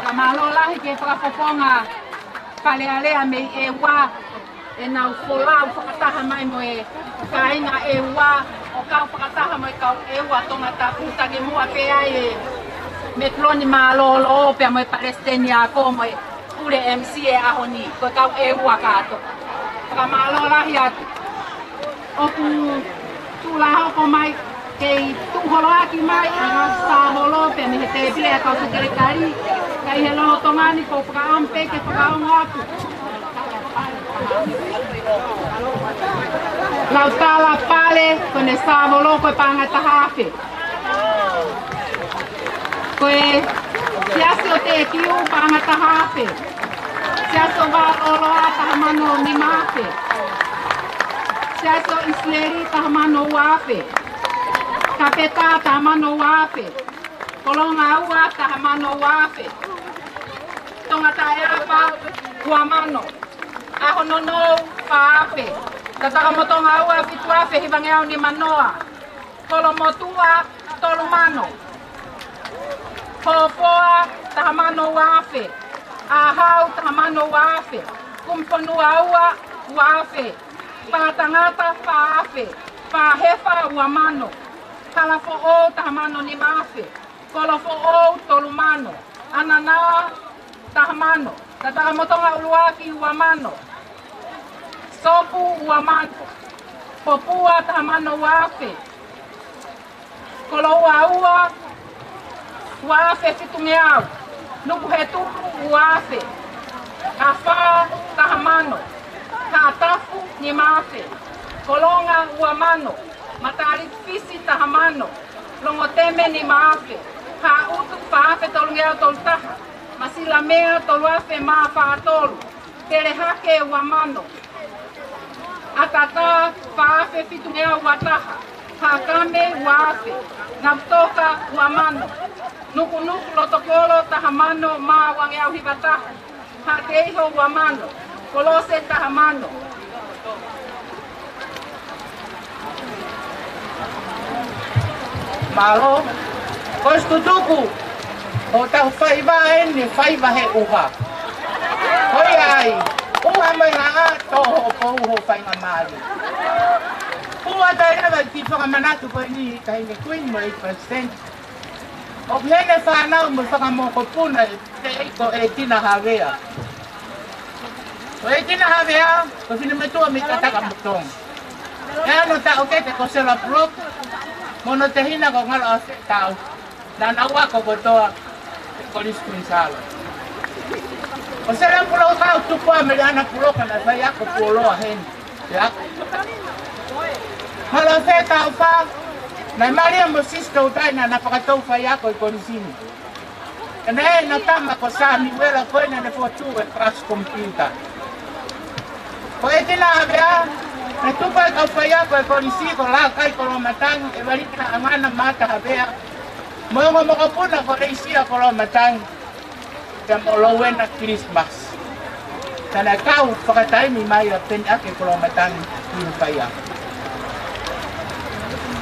Fakamālō lahi ki he fakafofonga Fale Alea mei ʻEua, ʻenau folau fakataha mai mo e kāinga ʻEua, ʻo kau fakataha mo e kau ʻEua Tongatapu, taki muʻa pē ai e Mekoloni Mālōlō pea mo e Palesiteni Ako mo e Pule M C e ʻaho ni, ko e kau ʻEua kātoa. Fakamālō lahi atu. ʻOku tuʻu lā hoko mai, kei tuʻu holoaki mai ʻa e ngaahi sāvolo pea mei he tēpile ʻa e kau sekelitali, ka ʻi he lolotonga ni ʻoku ou fakaʻamu pē ke fakaongo atu. Lau tala pale, ko ʻene sāvolo ko e paʻanga ʻe taha afe. Ko e Siasi ʻo Tekiu paʻanga ʻe taha afe. Siasi ʻo Vaololoa taha mano nima afe. Siasi ʻo ʻIsileli taha mano ua afe. Kapeka taha mano ua afe. Kolonga Ua taha mano ua afe. Tonga Taʻeapa ua mano. ʻAhononou fā afe. Tatakamotonga Ua fitu afe hivangeau nima noa. Kolomotuʻa tolu mano. Hōfoa taha mano ua afe. ʻAhau taha mano ua afe. Kumifonua Ua ua afe. Pātangata fā afe. Pāhefa ua mano. Halafoʻou taha mano nima afe. Kolofoʻou tolu mano. ʻAnana taha mano. Tatakamotonga ʻUluaki ua mano. Sopu ua mano. Popua taha mano ua afe. Koloua Ua ua afe fitungeau. Nukuhetulu ua afe. Afā taha mano. Haʻatafu nima afe. Kolonga ua mano. Matalifisi taha mano. Longoteme nima afe. Haʻutu fā afe tolungeau tolu taha. Masilamea tolu afe mā fā tolu. Telehake ua mano. ʻAtata fā afe fitungeau ua taha. Haʻakame ua afe. Navutoka ua mano. Nukunuku Lotokolo taha mano mā uangeau hiva taha. Haʻateiho ua mano. Kolose taha mano. Mālō. Ko e tutuku ʻo hotau faiva eni, faiva he ʻuha. Ko ia ai, ʻuha mai ha ʻā, tō hoʻo pou hoʻo faingamālie. Kuo ʻatā leva ke fakamanatu ko eni, Taʻahine Kuini mo e Palesiteni. ʻOku ʻi heni e fānau mo e fanga mokopuna ʻo e teʻeki ko ē Tina Havea. Ko ʻEtina Havea, ko e finemotuʻa mei Katakamotonga. ʻI hono taʻokete ko Sela Puloka, mo hono tehina ko Ngaloʻafe Taufa. Naʻa nau ako kotoa ʻi he Kolisi Kuini Sālote. Ko Sela Puloka ʻoku tupu ʻa Meleana Puloka naʻe faiako puoloa heni. Pea ko Ngaloʻafe Taufa, naʻe mali ia mo Sisitoutai naʻa na fakatou faiako ʻi he kolisi ni. Pea naʻe ʻi ai ʻena tama ko Samiuela, ko ena naʻe fokotuʻu e Clash Computer. Ko ʻEtina Havea, naʻe tupu ai e kau faiako ʻo e kolisi ko Lakai Koloamatangi, ʻEvalina Haʻangana, Mata Havea, mo e ongo mokopuna ko Leisia Koloamatangi, pea mo Louena Kilisimasi. Naʻa na kau fakataimi mai ʻa Peniake Koloamatangi ʻi he faiako.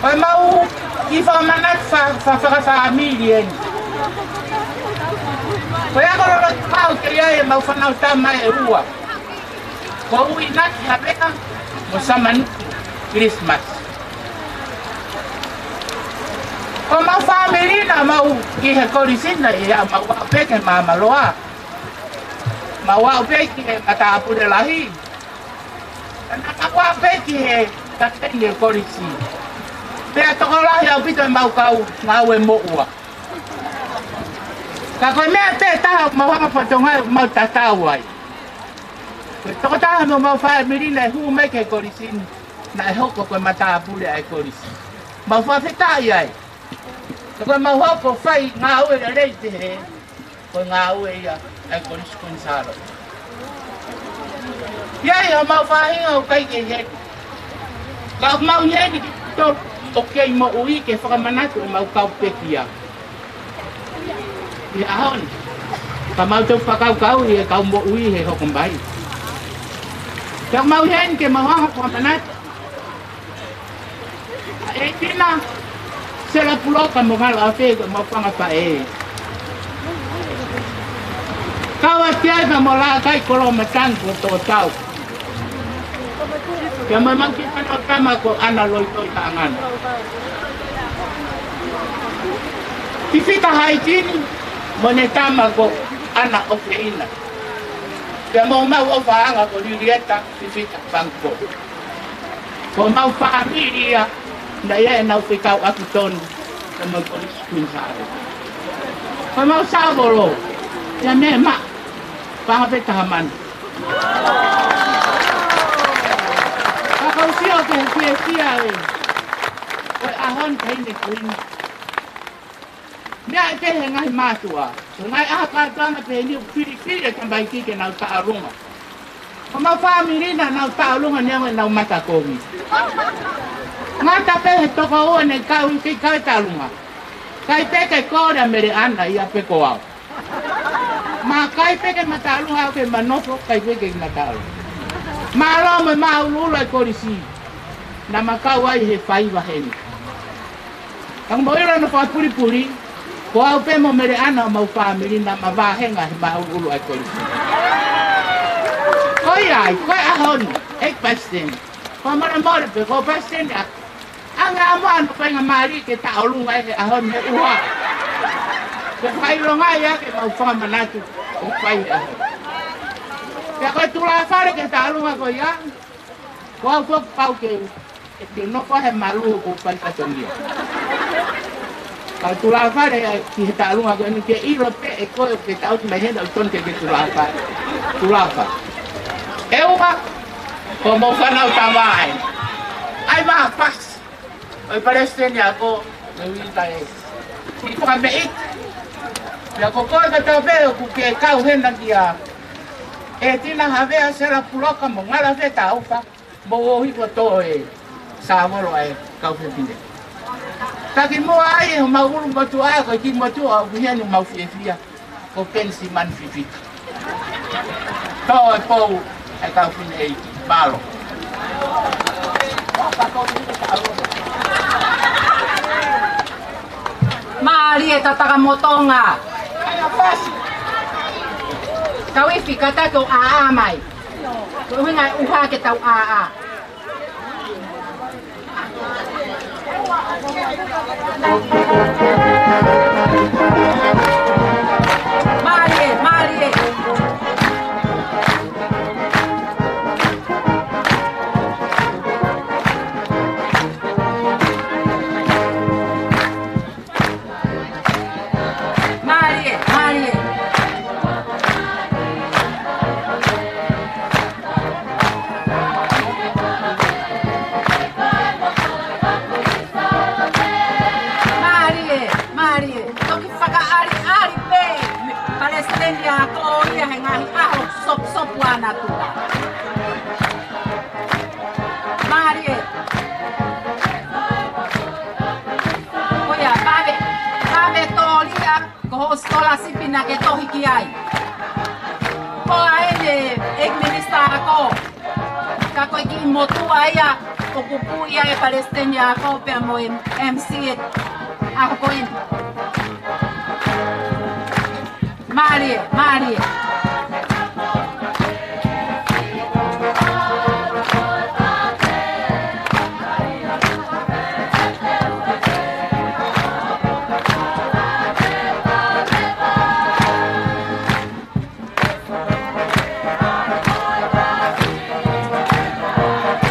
Ko ʻemau kiʻi fakamanatu fa-, fa-, fakafāmili eni. Ko e ako loloto ʻoku ʻi ai ʻemau fānau tama ʻe ua. Ko Uinaki Havea mo Samani Kilisimasi. Ko homau fāmili naʻa mau ʻi he kolisi ni, ʻi heʻemau aʻu pē ki he maama loa. Mau aʻu pē ki he matāpule lahi. Naʻa mau aʻu pē ki he kapiteni ʻo e kolisi. Pea tokolahi ʻaupito ʻemau kau ngāue moʻua. Ka ko e meʻa pē taha ʻoku mau hanga ʻo fakatokangaʻi ʻoku mau tatau ai. Ko e tokotaha mei homau fāmili naʻe hū mai ki he kolisi ni, naʻe hoko ko e matāpule ʻa e kolisi. Mau fakafetaʻi ai. Ka ko ʻemau hoko ʻo fai ngāue lelei pehē, ko e ngāue ia ʻa e Kolisi Kuini Sālote. ʻI ai homau faʻahinga ʻoku ʻikai ke ʻi heni. Ka ʻoku mau ʻi heni kitautolu ʻoku kei moʻui ke fakamanatu ʻemau kau pekia ʻi he ʻaho ni. Ka mau toe fakakaukauʻi e kau moʻui he hoko mai. Ka ʻoku mau ʻi heni ke mau hanga ʻo fakamanatu ʻa ʻEtina Sela Puloka mo Ngaloʻafe, ko homau fanga faʻē. Kau atu ai pea mo Lakai Koloamatangi ko Tokotau. Pea mo homau kiʻi fānau tama ko ʻAna Loitoi Haʻangana. Fifita Haitini mo ʻene tama ko ʻAna ʻOfeina. Pea mo homau ʻofaʻanga ko Lilieta Fifita Pangikolo. Ko homau fāmili ia naʻe ʻi ai ʻenau fekauʻaki tonu mo e Kolisi Kuini Sālote. Ko homau sāvolo ia mei he maʻu, paʻanga pē taha mano. Ka ʻoku ou sio ki he fiefia ē ʻo e ʻaho ni, Taʻahine Kuini. Meʻa ʻe pehē he ngaahi mātuʻa, ko e ngaahi ʻaho kātoanga pehē ni ʻoku filifili e tamaiki ke nau taʻolunga. Ko homau fāmili naʻa nau taʻolunga neongo ʻenau mata kovi. Ngata pē he toko ua naʻe kau, ʻikai kau e taʻolunga. ʻIkai pē ke kole ʻa Meleana ia pe ko au. Ma kai pē ke ma taʻolunga au ke ma nofo, kai pē ke ma taʻolunga. Mālō mo e māʻuluʻulu ʻa e kolisi naʻa ma kau ai he faiva heni. Ka mou ʻilo hono fakapulipuli, ko au pē mo Meleana homau fāmili naʻa ma vāhenga he māʻuluʻulu ʻa e kolisi. Ko ia ai, ko e ʻaho ni, ʻEiki Palesiteni. Ko e molemole pē, ko e palesiteni ʻa, ʻa e ngaahi ʻamu ʻa hono faingamālie ke taʻolunga he ʻaho ni he ʻuha. Ke fakaʻilongaʻi ʻaki ʻemau fakamanatu ʻoku fai he ʻaho ni. Pea ko e tulāfale ke taʻolunga ko ia, ko au foki pau ke ke nofo he malu ko e fai fatongia. Ka tulāfale ai ki he taʻolunga ko eni ke ʻilo pē ʻe koe ke taʻotu mai hena ʻoku tonu ke ke tulāfale. Tulāfale. ʻE ua, ko homau fānau tama ē. ʻAi ma pasi. ʻOi palesiteni ako, me uita e. Ki fakameʻi. Pea ko koe ka tau pē ʻoku ke kau hena kia ʻEtina Havea, Sela Puloka mo Ngaloʻafe Taufa. Mou ō hifo ʻo toʻo e sāvolo ʻa e kau fefine. Ka kimuʻa ai homau ʻulumotuʻa, ko e kiʻi motuʻa ʻoku ʻi heni homau fiefia, ko Penisimani Fifita. Toʻo e pou ʻa e kau fineʻeiki. Mālō. Mālie Tatakamotonga. Tau ifi kātaki ʻo ʻāʻā mai. Ko e ʻuhinga e ʻuha ke tau ʻāʻā. Mālie, mālie. Mālie. Ko ia, vave, vave tōlia, ko hoʻo sikolasipi naʻa ke tohi ki ai. Ko ʻene ʻEiki Minisitā Ako. Ka ko e kiʻi motuʻa ia, ʻoku pū ia ʻe Palesiteni Ako pea mo e M C ʻa e ʻaho ko eni. Mālie, mālie.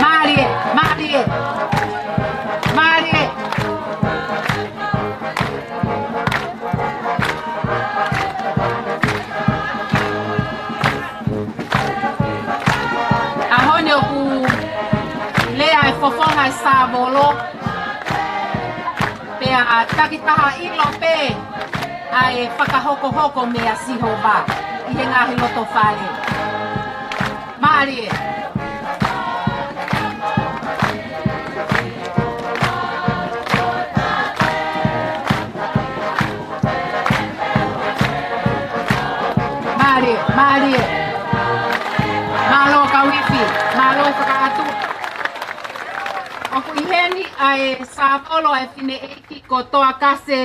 Mālie, mālie, mālie. ʻAho ni ʻoku lea e fofonga ʻo Sāvolo, pea takitaha ʻilo pē ʻa e fakahokohoko meia Sihova ʻi he ngaahi loto fale. Mālie. Mālie, mālie. Mālō kau ifi, mālō e fakaʻatu. ʻOku ʻi heni ʻa e Sāvolo ʻa e fineʻeiki ko Toakase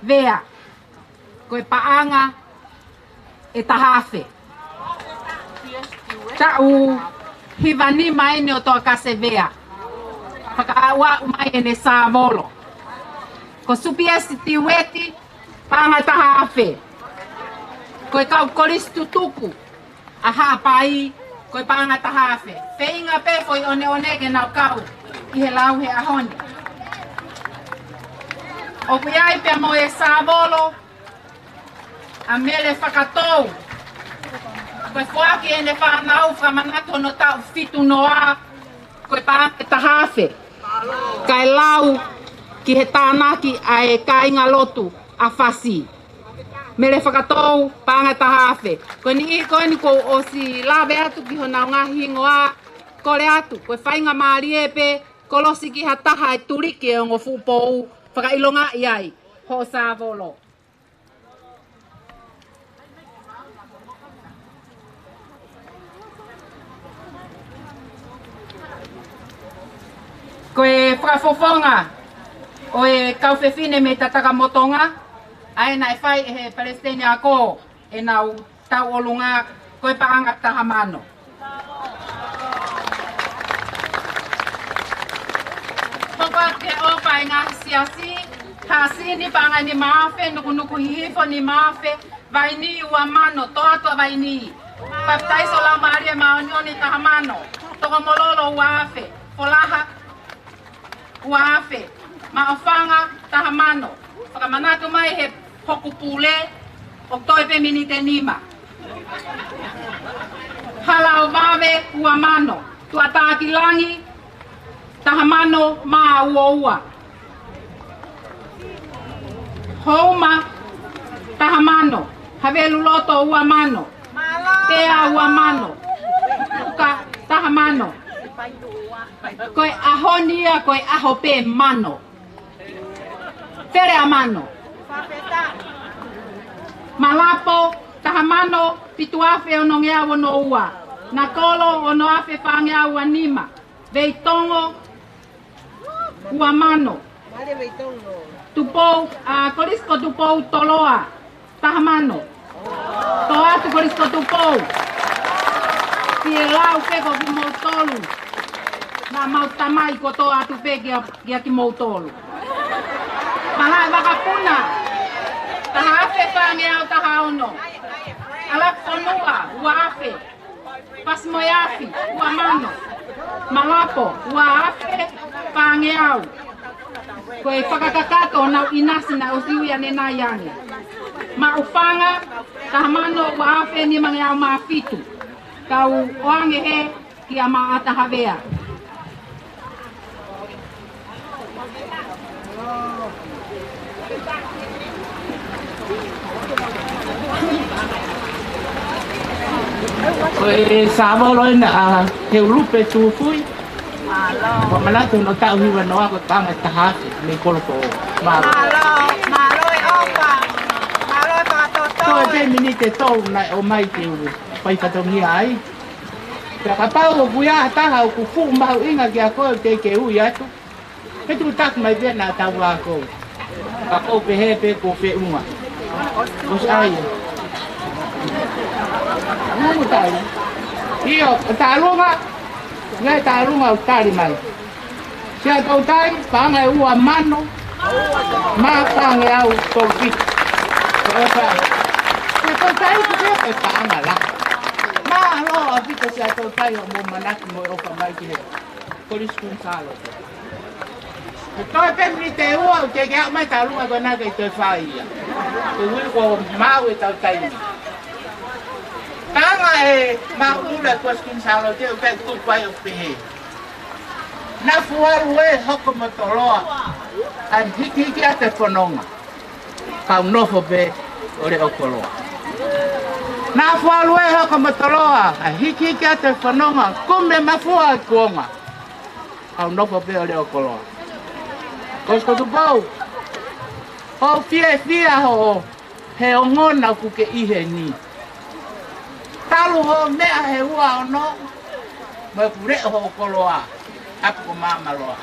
Vea. Ko e paʻanga ʻe taha afe. Taʻu hiva nima eni ʻo Toakase Vea. Fakaʻauʻau mai ʻene Sāvolo. Ko Supiesi Tiueti, paʻanga taha afe. Ko e kau kolisi tutuku ʻa Haʻapai, ko e paʻanga taha afe. Feinga pē foʻi ʻoneʻone ke nau kau ʻi he lau he ʻaho ni. ʻOku ʻi ai pea mo e Sāvolo ʻa Mele Fakatou. Ko e foaki ʻene fānau, fakamanatu hono taʻu fitu noa, ko e paʻanga ʻe taha afe. Kae lau ki he tānaki ʻa e kāingalotu ʻa Fasi. Mele Fakatou, paʻanga ʻe taha afe. Ko e niʻihi ko eni kuo u ʻosi lave atu ki honau ngaahi hingoa, kole atu, ko e faingamālie pē, kolosi ki ha taha ʻe tuliki e ongo fuʻu pou, fakaʻilongaʻi ai hoʻo Sāvolo. Ko e fakafofonga ʻo e kau fefine mei Tatakamotonga, ʻa ē naʻe fai ʻe he Palesiteni Ako ʻenau tauʻolunga, ko e paʻanga taha mano. Hoko atu ki he ʻofa ʻa e ngaahi siasi, Hasini paʻanga nima afe, Nukunuku Hihifo nima afe, Vaini ua mano, Toato ʻa Vaini. Papitaiso Laumālie Māʻoniʻoni taha mano, Tokomololo ua afe, Folaha ua afe, Maʻufanga taha mano. Fakamanatu mai he hoku pule, ʻoku toe pē miniti ʻe nima. Hala ʻo Vave ua mano, Tuʻatākilangi taha mano mā ua ua. Houma taha mano, Haveluloto ua mano, Pea ua mano, Uka taha mano. Ko e ʻaho ni ia, ko e ʻaho pē mano. Fele ʻa mano. Malapo taha mano, fitu afe onongeau ono ua. Nakolo ono afe fāngeau ua nima. Veitongo ua mano. Tupou, ʻa, Kolisi ko Tupou Toloa taha mano. Toʻo atu Kolisi ko Tupou. Fie lau pē ko kimoutolu. Naʻa mau tamai kuo toʻo atu pē kia, kia kimoutolu. Malaʻe Vakapuna taha afe fāngeau taha ono. ʻAlafonua ua afe. Pasimoeafi ua mano. Malapo ua afe fāngeau. Ko e fakakakato ʻo nau ʻinasi naʻe ʻosi ui ʻanenai ange. Maʻufanga taha mano ua afe nimangeau mā fitu. Kau ʻoange hē kia Maʻata Havea. Ko e Sāvolo ena ʻa Heulupe Tufui. Ko e manatu hono taʻu hiva noa ko e paʻanga ʻe taha afe mei Kolofoʻou. Mālō. Mālō, mālō e ʻofa. Mālō e fakatotoi. Ko e pē miniti ʻe tolu naʻe ʻomai ke u fai fatongia ai. Pea kapau ʻoku ʻi ai ha taha ʻoku fuʻu mahuʻinga kiate koe ʻoku teʻeki ke ui atu, ke tuku taki mai pē naʻa tau ako. Ka ʻoku ou pehē pē kuo feʻunga. ʻOsi ʻai. Nungu tai. ʻIo, ʻa e tālunga. ʻI ai e tālunga ʻoku tali mai. Siaʻatoutai, paʻanga ʻe ua mano, mā fāngeau tolu fitu. Ko e ʻofa. Siaʻatoutai, ko e paʻanga la. Mālō ʻaupito Siaʻatoutai hoʻomou manatu mo e ʻofa mai ki he Kolisi Kuini Sālote. Ko e toe pē miniti ʻe ua ʻoku teʻeki ke aʻu mai e tālunga ko ena ke toe fai ia. Koeʻuhi kuo maʻu ʻetau taimi. Paʻanga ʻe maʻu ʻe he Kolisi Kuini Sālote ʻoku pehē, tuku ai ʻo pehē: Nafu ʻalu ē hoko mo toloa, kae hikihiki atu e fononga, kau nofo pē ʻo leʻo koloa. Nafu ʻalu ē hoko mo toloa, kae hikihiki atu e fononga, kumi e mafua ʻo e kuonga, kau nofo pē ʻo leʻo koloa. Kolisi ko Tupou, ʻoku ou fiefia hoʻo, he ongona ʻoku ke ʻi heni. Talu hoʻo meʻa he ua ono, mo e kuleʻo hoʻo koloa, ʻapi ko Māmaloa.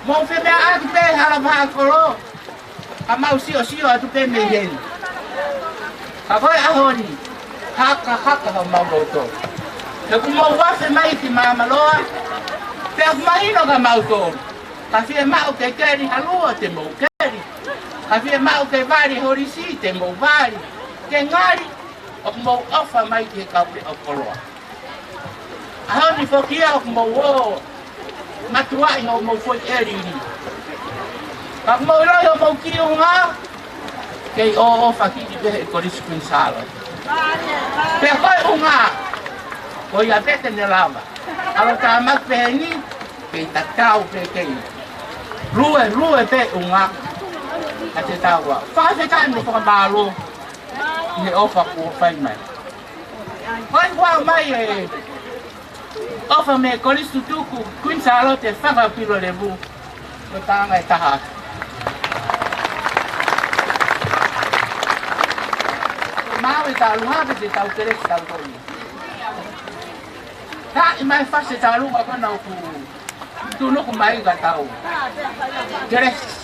Mou femeʻaʻaki pē hala vaha kolo, ka mau siosio atu pē mei heni. Ka ko e ʻaho ni, haka haka homau loto. He ʻoku mou afe mai ki Māmaloa, pea ʻoku mahino kia mautolu. Ka fiemaʻu ke keli ha lua te mou keli. Ka fiemaʻu ke vali holisi te mou vali. Ke ngali, ʻoku mou ʻofa mai ki he kau leʻo koloa. ʻAho ni foki ia ʻoku mou ō matuaʻi hoʻomou foʻi ʻelili. Ka ʻoku mou ʻiloʻi hoʻomou kiʻi ʻunga, kei ʻoʻofa kiʻi pē he Kolisi Kuini Sālote. Pea ko e ʻunga, ko ia pē te ne lava. ʻAlu tāmaki pē heni, kei tatau pē kei lue, lue pē ʻunga. ʻA te taua. Fakafetaʻi mo fakamālō ʻi he ʻofa kuo fai mai. Ko e kuo aʻu mai e ʻofa mei he Kolisi Tutuku Kuini Sālote Fakapilolevu, ko e paʻanga ʻe taha. Mau e tālunga pē te tau kelesi tau koe. Ka ʻi mai fasi e tālunga ko ena ʻoku tunuku mai ka tau kelesi.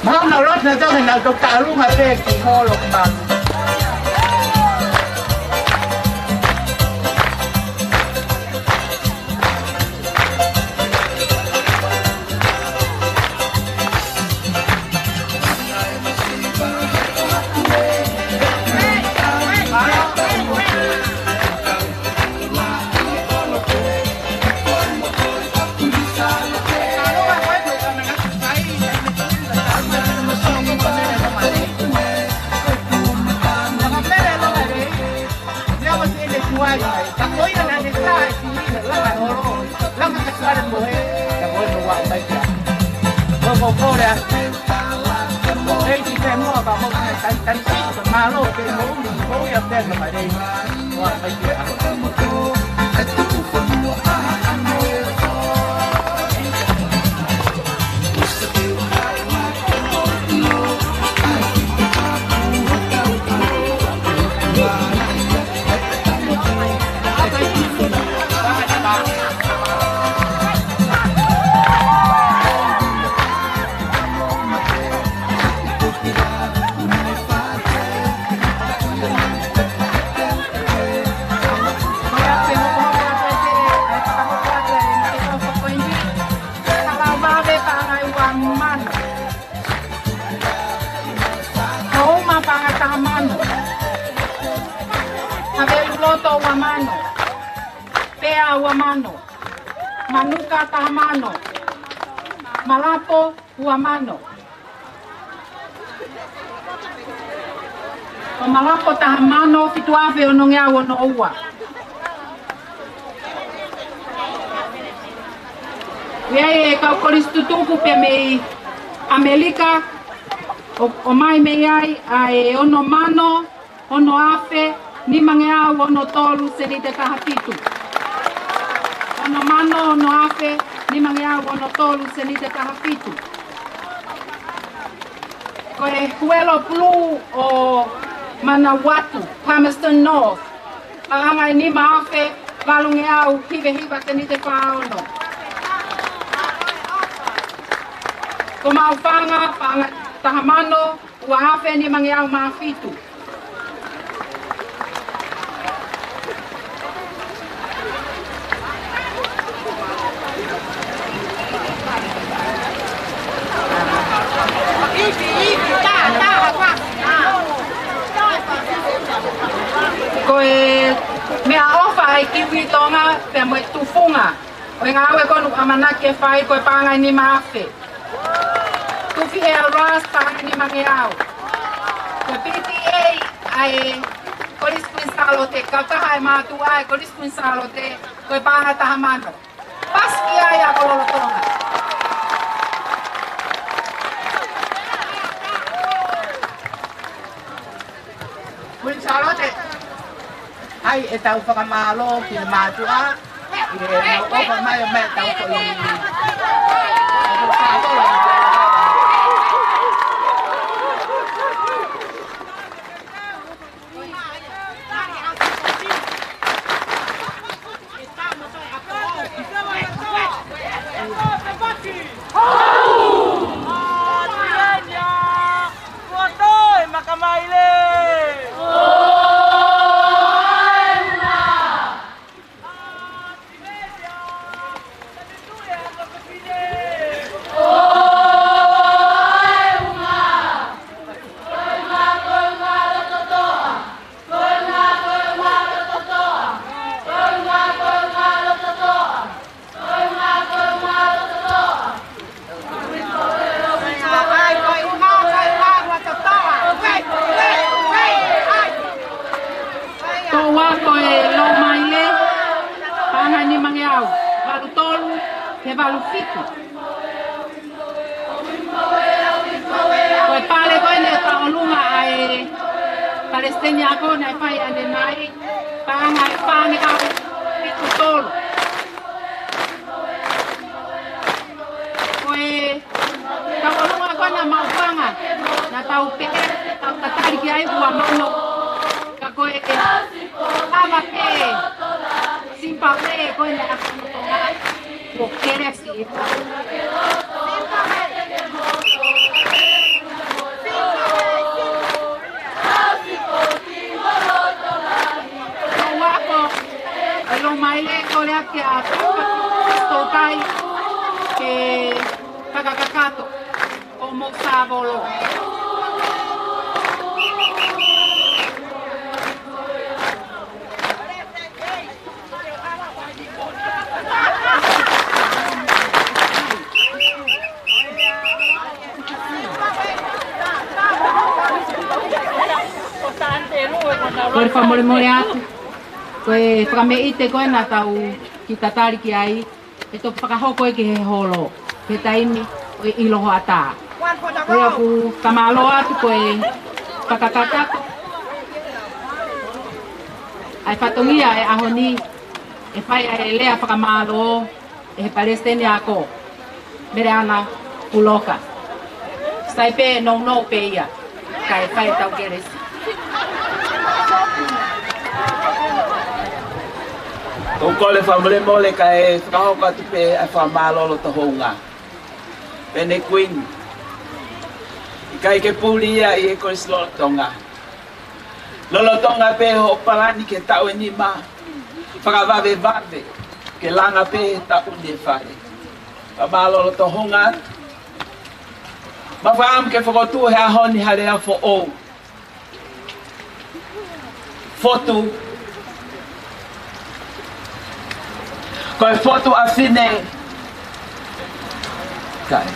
Mau na lotu na tau he na tau tālunga pē ki holo ki malu. Kauma paʻanga taha mano. Havelu Loto ua mano. Pea ua mano. Manuka taha mano. Malapo ua mano. Ko Malapo taha mano, fitu afe ono ngeau ono ua. ʻI ai e kau Kolisi Tutuku pē mei ʻAmelika, ʻo, ʻomai mei ai ʻa e ono mano, ono afe nimangeau ono tolu seniti ʻe taha fitu. Ono mano ono afe nimangeau ono tolu seniti ʻe taha fitu. Ko e Huelo Pulū ʻo Manawatu, Palmerston North, paʻanga ʻe nima afe valungeau hiva hiva seniti ʻe fā ono. Ko Maʻufanga, paʻanga ʻe taha mano ua afe nimangeau mā fitu. Ko e meʻaʻofa ʻa e Kiwi Tonga pea mo e tufunga ʻo e ngāue ko eni ʻoku ʻamanaki ke fai, ko e paʻanga ʻe nima afe. Tufi ʻe Aras, paʻanga ʻe nimangeau. Ko e P T A ʻa e Kolisi Kuini Sālote, kautaha ʻa e mātuʻa ʻa e Kolisi Kuini Sālote, ko e paʻanga ʻe taha mano. Pasi ki ai ʻa e kau lolotonga. Kuini Sālote, ʻai ʻetau fakamālō ki he mātuʻa, ʻi heʻenau ʻofa mai ʻo mai ʻetau foʻi. Toʻua ko e Lomaile, paʻanga ʻe nimangeau valu tolu ki he valu fitu. Ko e pale ko eni ʻoku tauʻolunga ʻa e Palesiteni Ako naʻe fai ʻanenai, paʻanga ʻe fāngeau fitu tolu. Ko e tauʻolunga ko ena Maʻufanga, naʻa tau pehē, tau tatali ki ai ua mano. Ka ko e lava pē, simple pē, ko ena ʻa Tonga. Ko Kelesi ʻe tau. Ko e ako, ʻa Lomaile, kole atu kia Taupa Sitokai ke fakakakato ʻo mou sāvolo. Kole fakamolemole atu. Ko e fakameʻite ko ē naʻa tau kiʻi tatali ki ai, ʻe toki fakahoko ia ki he holo, ki he taimi ʻo e ʻilo hoʻatā. Ko ia ʻoku fakamālō atu ko e fakakakato ʻa e fatongia ʻo e ʻaho ni, ʻe fai ʻa e lea fakamālō ʻe he Palesiteni Ako, Meleana Puloka. Sai pē nounou pē ia, kae fai ʻetau kelesi. ʻOku ou kole fakamolemole kae fakahoko atu pē ʻa e fakamālō loto houngaʻia. Pea ne Kuini, ʻikai ke puli ia ʻi he Kolisi lolotonga. Lolotonga pē hoʻo palani ki he taʻu ʻe nima, fakavavevave ke langa pē he taʻu ni ʻe fai. Fakamālō loto houngaʻia. Mau fakaʻamu ke fokotuʻu he ʻaho ni ha lea foʻou. Fotu. Ko e fotu ʻa Fine. Kai.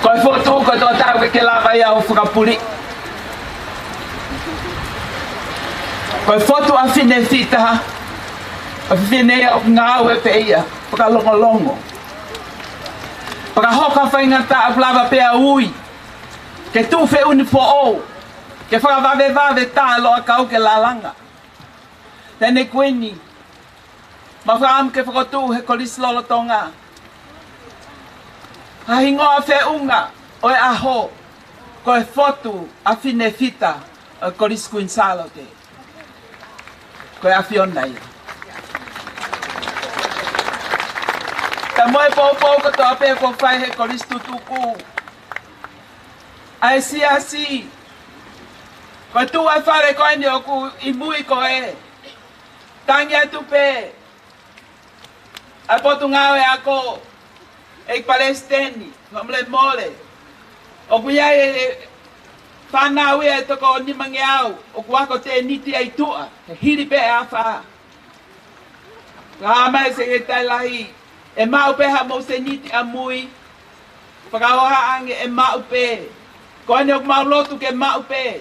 Ko e fotu, ko e toʻa taha ʻoku ʻikai ke lava ia ʻo fakapuli. Ko e fotu ʻa Fine Fita. Ko e fefine ia ʻoku ngāue pē ia fakalongolongo. Fakahoko ha faingataʻa ʻoku lava pē ʻo ui. ke tuʻu feʻunu foʻou, ke fakavavevave tā loa kau ke lalanga. Tēnē Kuini, mau fakaʻamu ke fokotuʻu he Kolisi Lolotonga ha hingoa feʻunga ʻo e ʻaho, ko e Fotu ʻa Finefita ʻo e Kolisi Kuini Sālote. Ko e ʻAfiona ia. Pea mo e poupou kotoa pē kuo fai he Kolisi Tutuku ʻa e Siasi, ko e tuʻu ʻa e fale ko eni ʻoku ʻi mui ko ē. Tangi atu pē ʻa e Potungāue Ako, ʻEiki Palesiteni, fakamolemole. ʻOku ʻi ai e fānau ia ʻe toko nimangeau ʻoku ako tēniti ʻi tuʻa, he hili pē ʻe afā. Ka hā mai Sekelitali Lahi, ʻe maʻu pē haʻamou tēniti ʻamui. Fakahoha ange, ʻe maʻu pē. Ko eni ʻoku mau lotu ke maʻu pē.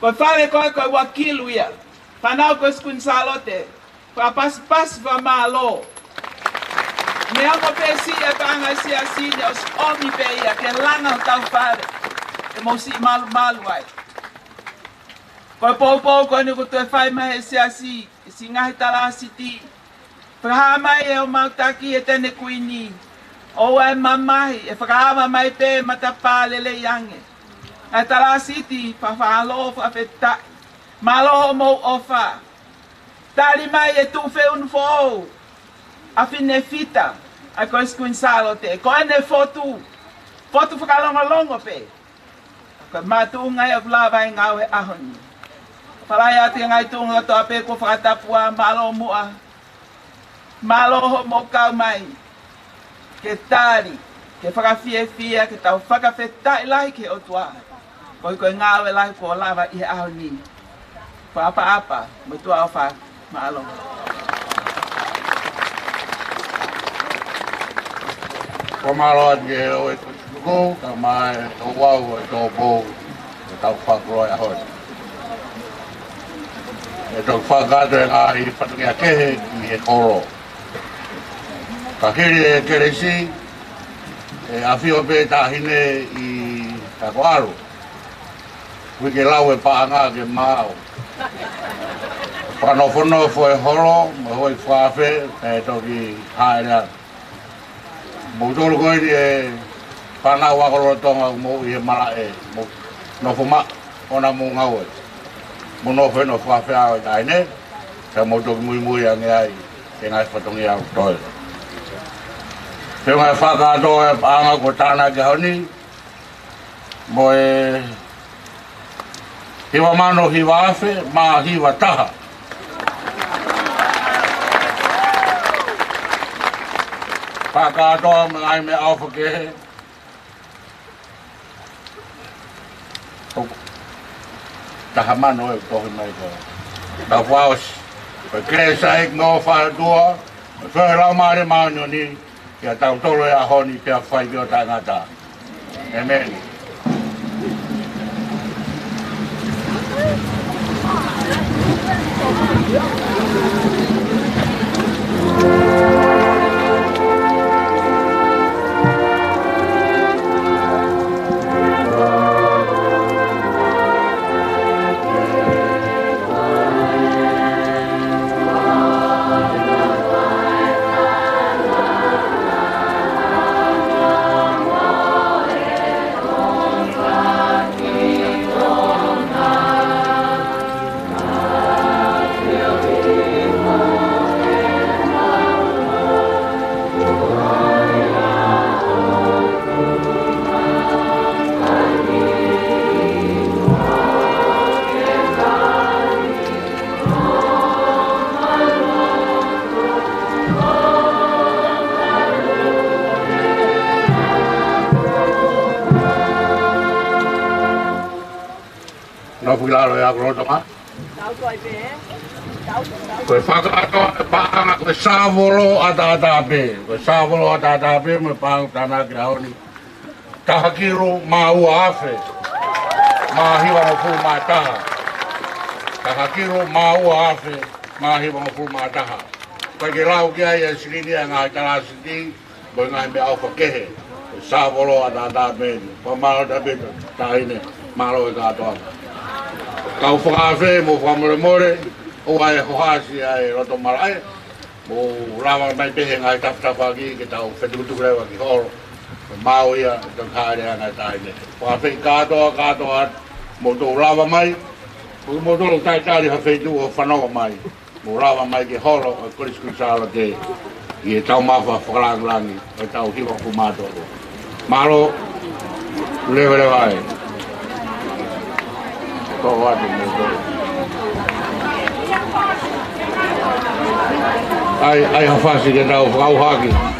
Ko e fale ko ē ko e ua kilu ia. Fānau Kolisi Kuini Sālote, fakapasipasi fakamālō. Neongo pē siʻi e paʻanga ʻa e Siasi ni, ʻosi ʻomi pē ia ke langa hotau fale, ke mou siʻi malumalu ai. Ko e poupou ko eni kuo toe fai mai he Siasi, ʻi he siʻi ngaahi talāsiti. Fakahā mai ʻe homau taki ʻe Tēnē Kuini, ʻoua ʻe mamahi, ʻe fakaava mai pē matapā lelei ange. ʻA e talāsiti, fakamālō fakafetaʻi. Mālō hoʻomou ʻofa. Tali mai e tuʻu feʻunu foʻou ʻa Finefita ʻa e Kolisi Kuini Sālote. Ko ʻene fotu, fotu fakalongolongo pē. Ko e makatuʻunga ia ʻoku lava ai e ngāue he ʻaho ni. Fakalahi atu ki he ngaahi tuʻunga kotoa pē kuo fakatapua, mālō muʻa. Mālō hoʻomou kau mai ke tali, ke fakafiefia, ke tau fakafetaʻi lahi ki he ʻOtua koeʻuhi ko e ngāue lahi kuo lava ʻi he ʻaho ni. Fakaʻapaʻapa mo e tuʻa ʻofa. Mālō. Ko e mālō atu ki he ʻOtua, kae ʻumaʻā e ouau ʻo e tōpou ʻo e tau fakaloa ʻi he ʻaho ni. ʻE toki fakakakato e ngaahi fatongia kehe ki he holo. Ka hili e kelesi, ʻe ʻafio pē taʻahine ʻi Takoʻalu. Ui ke lau e paʻanga ke maʻu. Fakanofonofo e holo mo e houʻeiki fakaafe, pea toki hāʻele atu. Moutolu ko eni e fānau ako lolotonga ʻoku mou ʻi he malaʻe, mou nofo maʻu ʻo na mou ngāue. Mou nofo ʻi he nofo fakaafe ʻa e taʻahine, pea mou toki muimui ange ai ki he ngaahi fatongia ʻoku toe. Pea ʻoku ou fakakakato e paʻanga kuo tānaki he ʻaho ni, mo e hiva mano hiva afe mā hiva taha. Fakakakato mo e ngaahi meʻaʻofa kehe. ʻOku taha mano ʻe tohi mai ko. Tau fakaʻosi. Ko e kelesi ʻa e ʻEiki mo e ʻofa ʻa e ʻOtua, mo e feohi ʻa e Laumālie Māʻoniʻoni, ʻiate kitautolu he ʻaho ni pea fai ki he taʻengata. ʻĒmeni. Nofo ki lalo e ako lolotonga. Ko e fakakakato e paʻanga ko e sāvolo ʻataʻatā pē. Ko e sāvolo ʻataʻatā pē mo e paʻanga tānaki he ʻaho ni. Taha kilu mā ua afe mā hiva hongofulu mā taha. Taha kilu mā ua afe mā hiva hongofulu mā taha. Pea ke lau ki ai e silini ʻa e ngaahi talāsiti mo e ngaahi meʻaʻofa kehe. Ko Sāvolo ʻataʻatā pē eni. Pea mālō ʻaupito, taʻahine, mālō e kātoanga. Kau fakaafe mo fakamolemole, ʻoua ʻe hohaʻasi ʻa e loto malaʻe, mou lava mai pē he ngaahi tafatafaʻaki ke tau fetukutuku leva ki holo. Maau ia, tau kāleʻanga e taʻahine. Fakaafe kātoa, kātoa, mou toe lava mai, mou toe talitali ha feituʻu ʻo fanongo mai. Mou lava mai ki holo ʻo e Kolisi Kuini Sālote ʻi he taumafa fakalāngilangi ʻo e taʻu hiva ʻo Kumatolu. Mālō, leveleva ai. Tō atu mo tō. ʻAi, ʻai ha fasi ke tau fakauhaki.